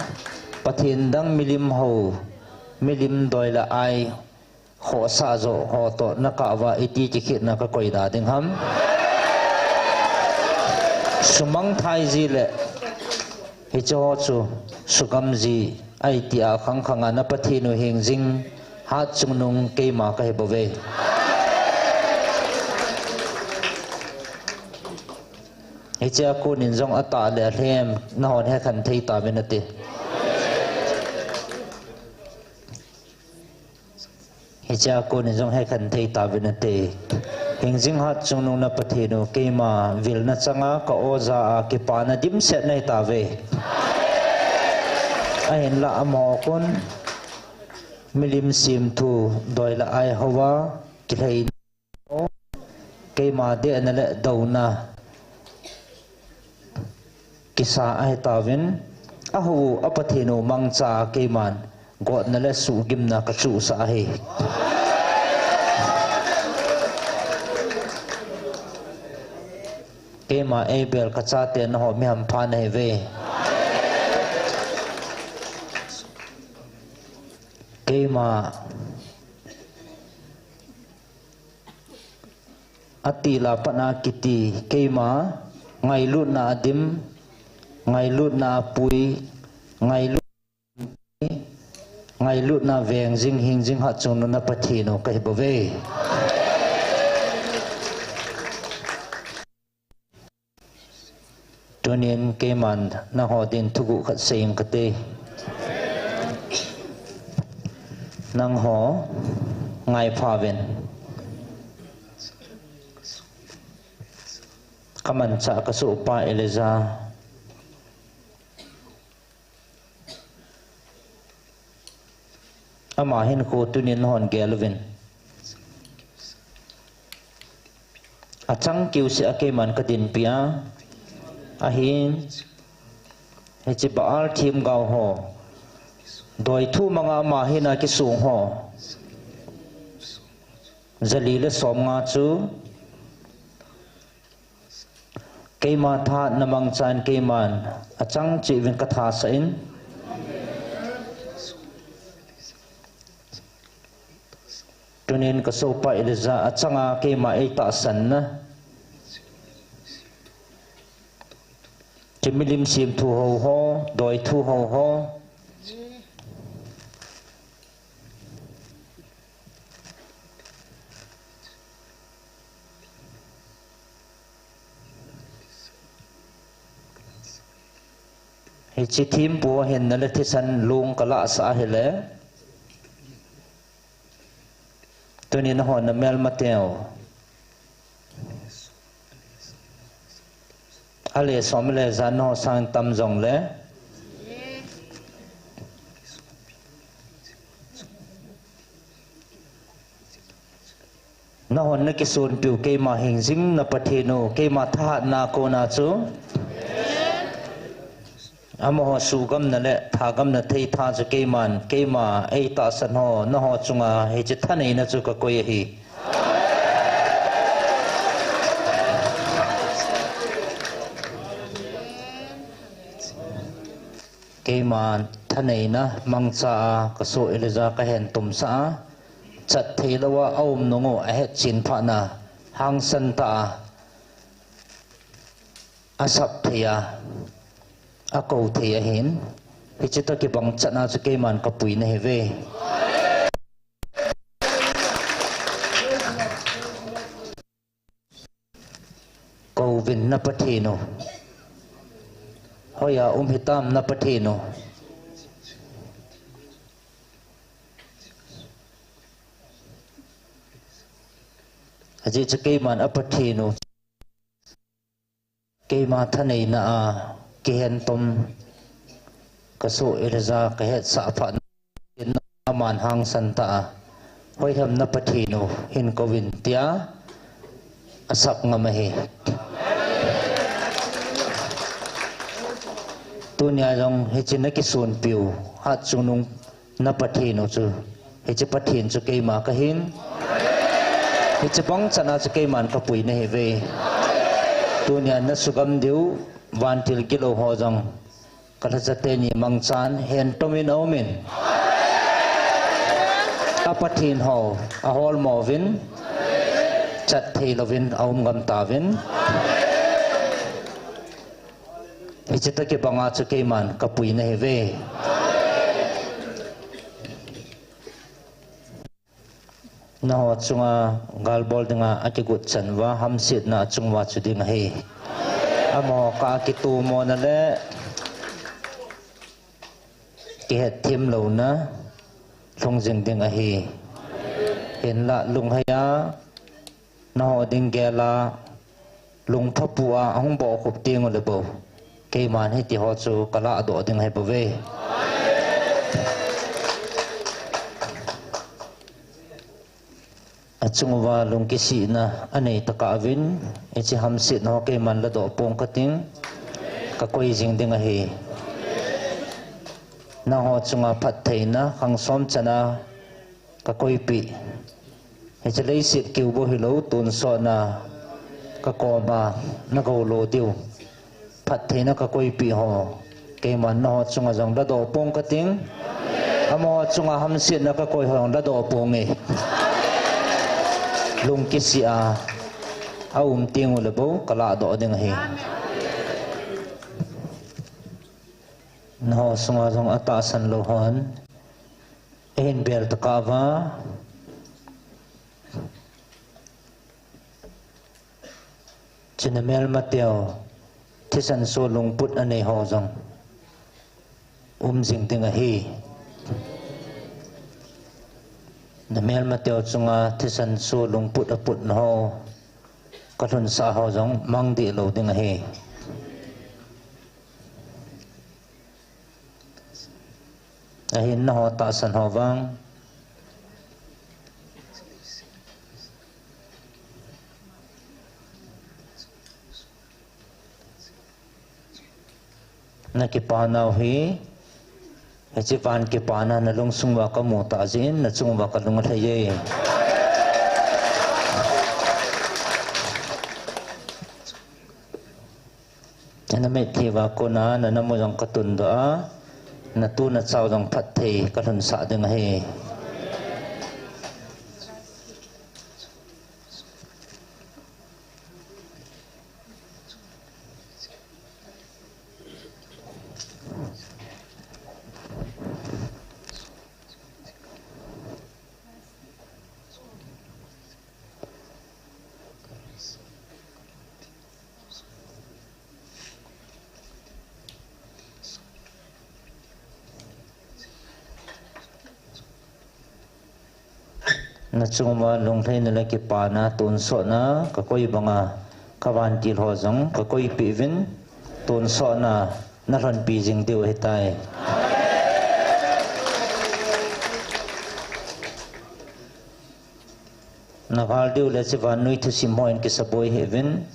Pathen dang milim hou, milim doi le ai khohsah joh ho toh nakah uva iti kikhetna kakoi da ding ham? Sumangthai ji le hiche ho chu sugam ji ahi tia khangkhanga na Pathen u hingjing hatchungnung keima kahi bouve. Hichea konin jong atah le alhem, nahon hekhen thei tauvin ati. Hichea konin jong hekhen thei tauvin ati. Hingjing Hatchungnung na Pathen u, keima vilna changa ka oja a kipana dimset nahi tauve. Ahinla amaho kon milim semthu doi le ai hoa kilhei keima dehna le douna kisa ahi tauvin, ahou a Pathen u mangcha keiman gotna le suhgimna kachuhsah ahi. Keima eibel kachate naho mi hampha nahiuve. Keima atil a pat a kiti, keima ngailutna a dim, ngailutna a pui, ngailut, ngailutna veng jing, hingjing Hatchungnung na Pathen u kahi bouve. Tunin keiman nangho din thuguh khat seiyin kate. Nangho ngaipha uvin. Kamanchah kasohpa Elijah. Ama hinkho tunin nahon gel uvin. Achang keuseh a keiman kadinpi a. Ahin, hiche Baal themgao ho, doithu manga ama hina kisong ho, jali le somnga chu keima thahatna mangchan keiman achang cheh uvin kathasah in. Tunin kasohpa Elijah achanga keima eitahsanna. Hiche milim semthu ho ho, doithu ho ho. Hiche thempu hinna le thisan lung kalahsah ahile. Tunin nahon namelmateu. Ale som le jan naho sang tam jongle. Nahon nakisonpiu keima hingjing na Pathen u, keima thahatna kona chu. Amaho suhgamna le thagamna thei tha chu keiman, keima eitahsan ho, naho chunga hiche thaneina chu kakoi ahi. Keima thaneina mangcha a kasoh Elijah kahentomsah a, chat theilou a aum nung u ahetchen phat na hangsan tah a, asap thei a, akou thei ahin, hiche toh kibang chan a chu keiman kapui nahiuve. Kouvin na Pathen u. Hoiya um hitam na Pathen u. Ajeh chu keiman a Pathen u. Keima thaneina a kihentom kasoh Elijah kahetsah phat na aman hangsan tah a, hoilam na Pathen u hin kouvin tia asap ngam ahi. Tunia jong hiche nakisonpiu Hatchungnung na Pathen u chu, hiche Pathen chu keima kahin. Hiche bang chan a chu keiman kapui nahiuve. Tunia nasugam diu vantil gilou ho jong kalhacha teni mangchan hentomin aumin. A Pathen ho aholmo uvin, chat theilouvin aum gam tauvin. Hiche toh kibang a chu keiman kapui nahiuve. Naho chunga galbol dinga akigot chan uva hamsetna achung uva chu ding ahi. Amaho kah a kitomona le kihetthemlouna lhung jing ding ahi. Hinlah lungheiya, naho ding gel a, lungphapu a ahung bohkhup tengule bou, keiman hitiho chu kalahdoh ding ahi bouve. Achung uva lungkisihna anei tokah uvin, hiche hamsetna ho keiman ladoh pong kating, kakoi jing ding ahi. Nangho chunga phattheina khang som chana kakoipeh. Hiche leiset keu bou hilou, tonsotna kakoma nagoulo diu phattheina kakoipeh ho, keiman nangho chunga jong ladoh pong kating, amaho chunga hamsetna kakoi ho jong ladoh ponge. Lungkisih a aum tengule bou kalahdoh ding ahi. Nangho sunga jong atahsan lou hon eihin bel tokah uva, hiche namelmateu thisan so lungput anei ho jong um jing ding ahi. Namelmateu chunga thisan so lungput aputna ho, kalhunsah ho jong mang dehlou ding ahi. Ahin nangho tahsan ho vang nakipanau hi, hiche van kipana nalungsung uva kamu tah jeh in nachung uva kalung alhai e. Namitthi uva kona nanam u jong katundoh a, natu nachau jong phatthei kalhunsah ding ahi. Nachung uva lunglhaina le kipana tonsotna kakoi banga kavantil ho jong kakoipeh uvin, tonsotna nalhonpi jing diu ahitai. Naval diu le hiche vannoi thusim hon kisaboi hih uvin.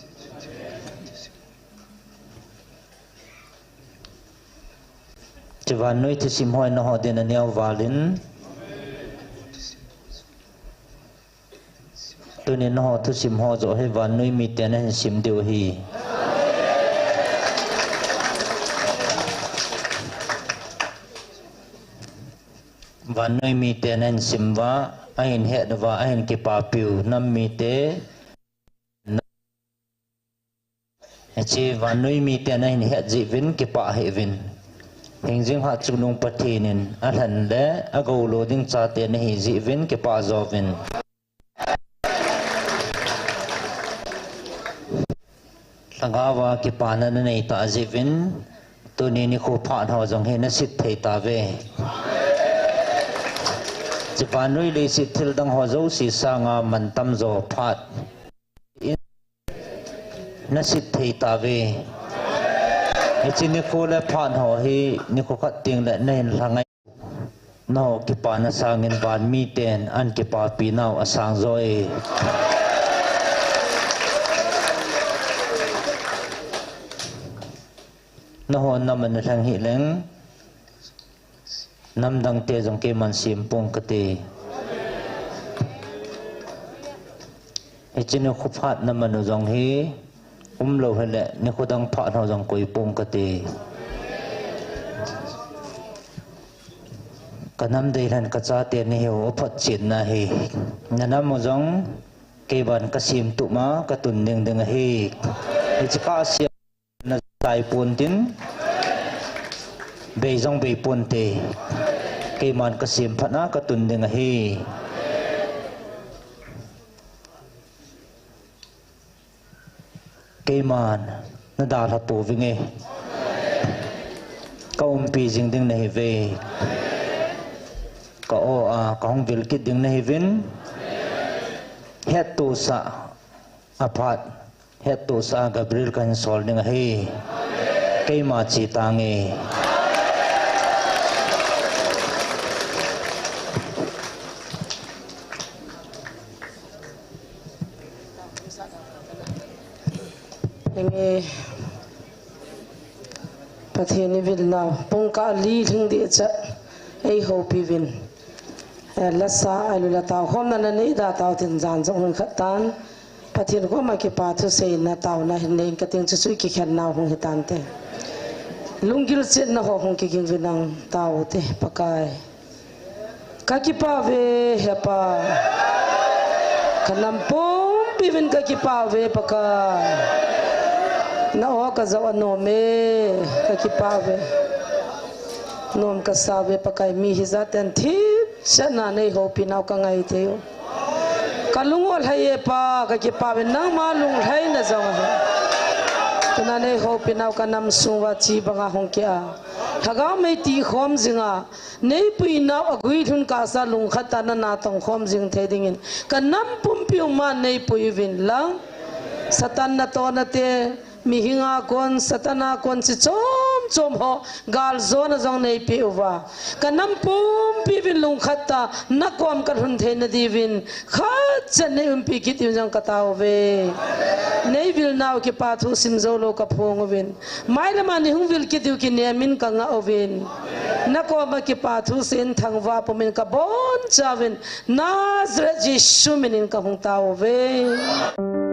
Hiche vannoi thusim hon nangho din aneo val in, tuni nangho thusim ho joh hi vannoi miten ahin sim diu ahi. Vannoi miten ahin sim uva, ahin het uva, ahin kipapiu nam mite, hiche vannoi miten ahin het jeh uvin kipah hih uvin. Hingjing Hatchungnung Pathen in alhen le agoulou ding chate nahi jeh uvin kipah jouvin. Lhagao a kipana nanei tah jeh uvin, tuni nikho phat ho jong hi nasit thei tauve. Hiche vannoi leiset thil dang ho jouse sanga mantam jo phat in nasit thei tauve. Hiche nikho le phat ho hi nikho khat teng le nahin lhangai. Nangho kipana sangin van miten ahin kipapi nau asang jo e. Nangho nam a nalheng hih leng, namdang te jong keiman sem pong kate. Hiche nikho phat naman u jong hi umlou hile nikho dang phat ho jong koi pong kate. Kanam deilhen kachate nahiu aphotchetna hi. Nanam u jong keiman kasem tup ma katun ding ding ahi. Hiche kah a sem najai pontin, bei jong bei ponte. Keiman kasem phat a katun ding ahi. Keiman Nadalha tou vinge. Ka umpi jing ding nahiuve. Ka o a, ka hung vil kit ding nahiuvin. Hettohsah a phat, hettohsah a Gabriel kahin sol ding ahi. Keima che tange. Henge, Pathen i vilnau, pungkah li lhing ding chat, ei houpi uvin. Eh, lasa, ahilouleh tao khomna nanei da tao tin jan jong hung khat tan. Pathen koma kipa thuseina taona hin nei kating chu chu i kikhen nau hung hitante. Lunggil chetna ho hung kiging uvin nang taote, Pakai. Ka kipah uve, Hepa. Ka nam pumpi uvin ka kipah uve, Pakai. Na o ka jao anom e, ka kipah uve. Nom kasa uve, Pakai, mi hijat ten thipchetna nei houpi nau ka ngai thei u. Ka lung u alhai e Pa, ka kipah uve, nangma lunglhaina jong ahi. Tuna nei houpi nau ka nam sung uva chi banga hung kia. Lhagao mei ti khom jinga. Nei pui nau a guilhun kasa lungkhat a na natong khom jing thei dingin. Ka nam pumpi u ma nei pui uvin lang. Satan natohna te, mihinga kon, Satan a kon chi chom chom ho, galjona jong nei pe uva. Ka nam pumpi uvin lungkhat a, na kom ka lhun theina diuvin, khat chan nei umpi kit diuvin jong ka tao uve. Nei vil nau kipa thu sim jou lou ka phong uvin. Mailama nei hung vil kit diu kinem in ka ngah uvin. Na koma kipa thu sin thangvah pumin ka boncha uvin. Nazareth Jesu minin ka hung tao uve.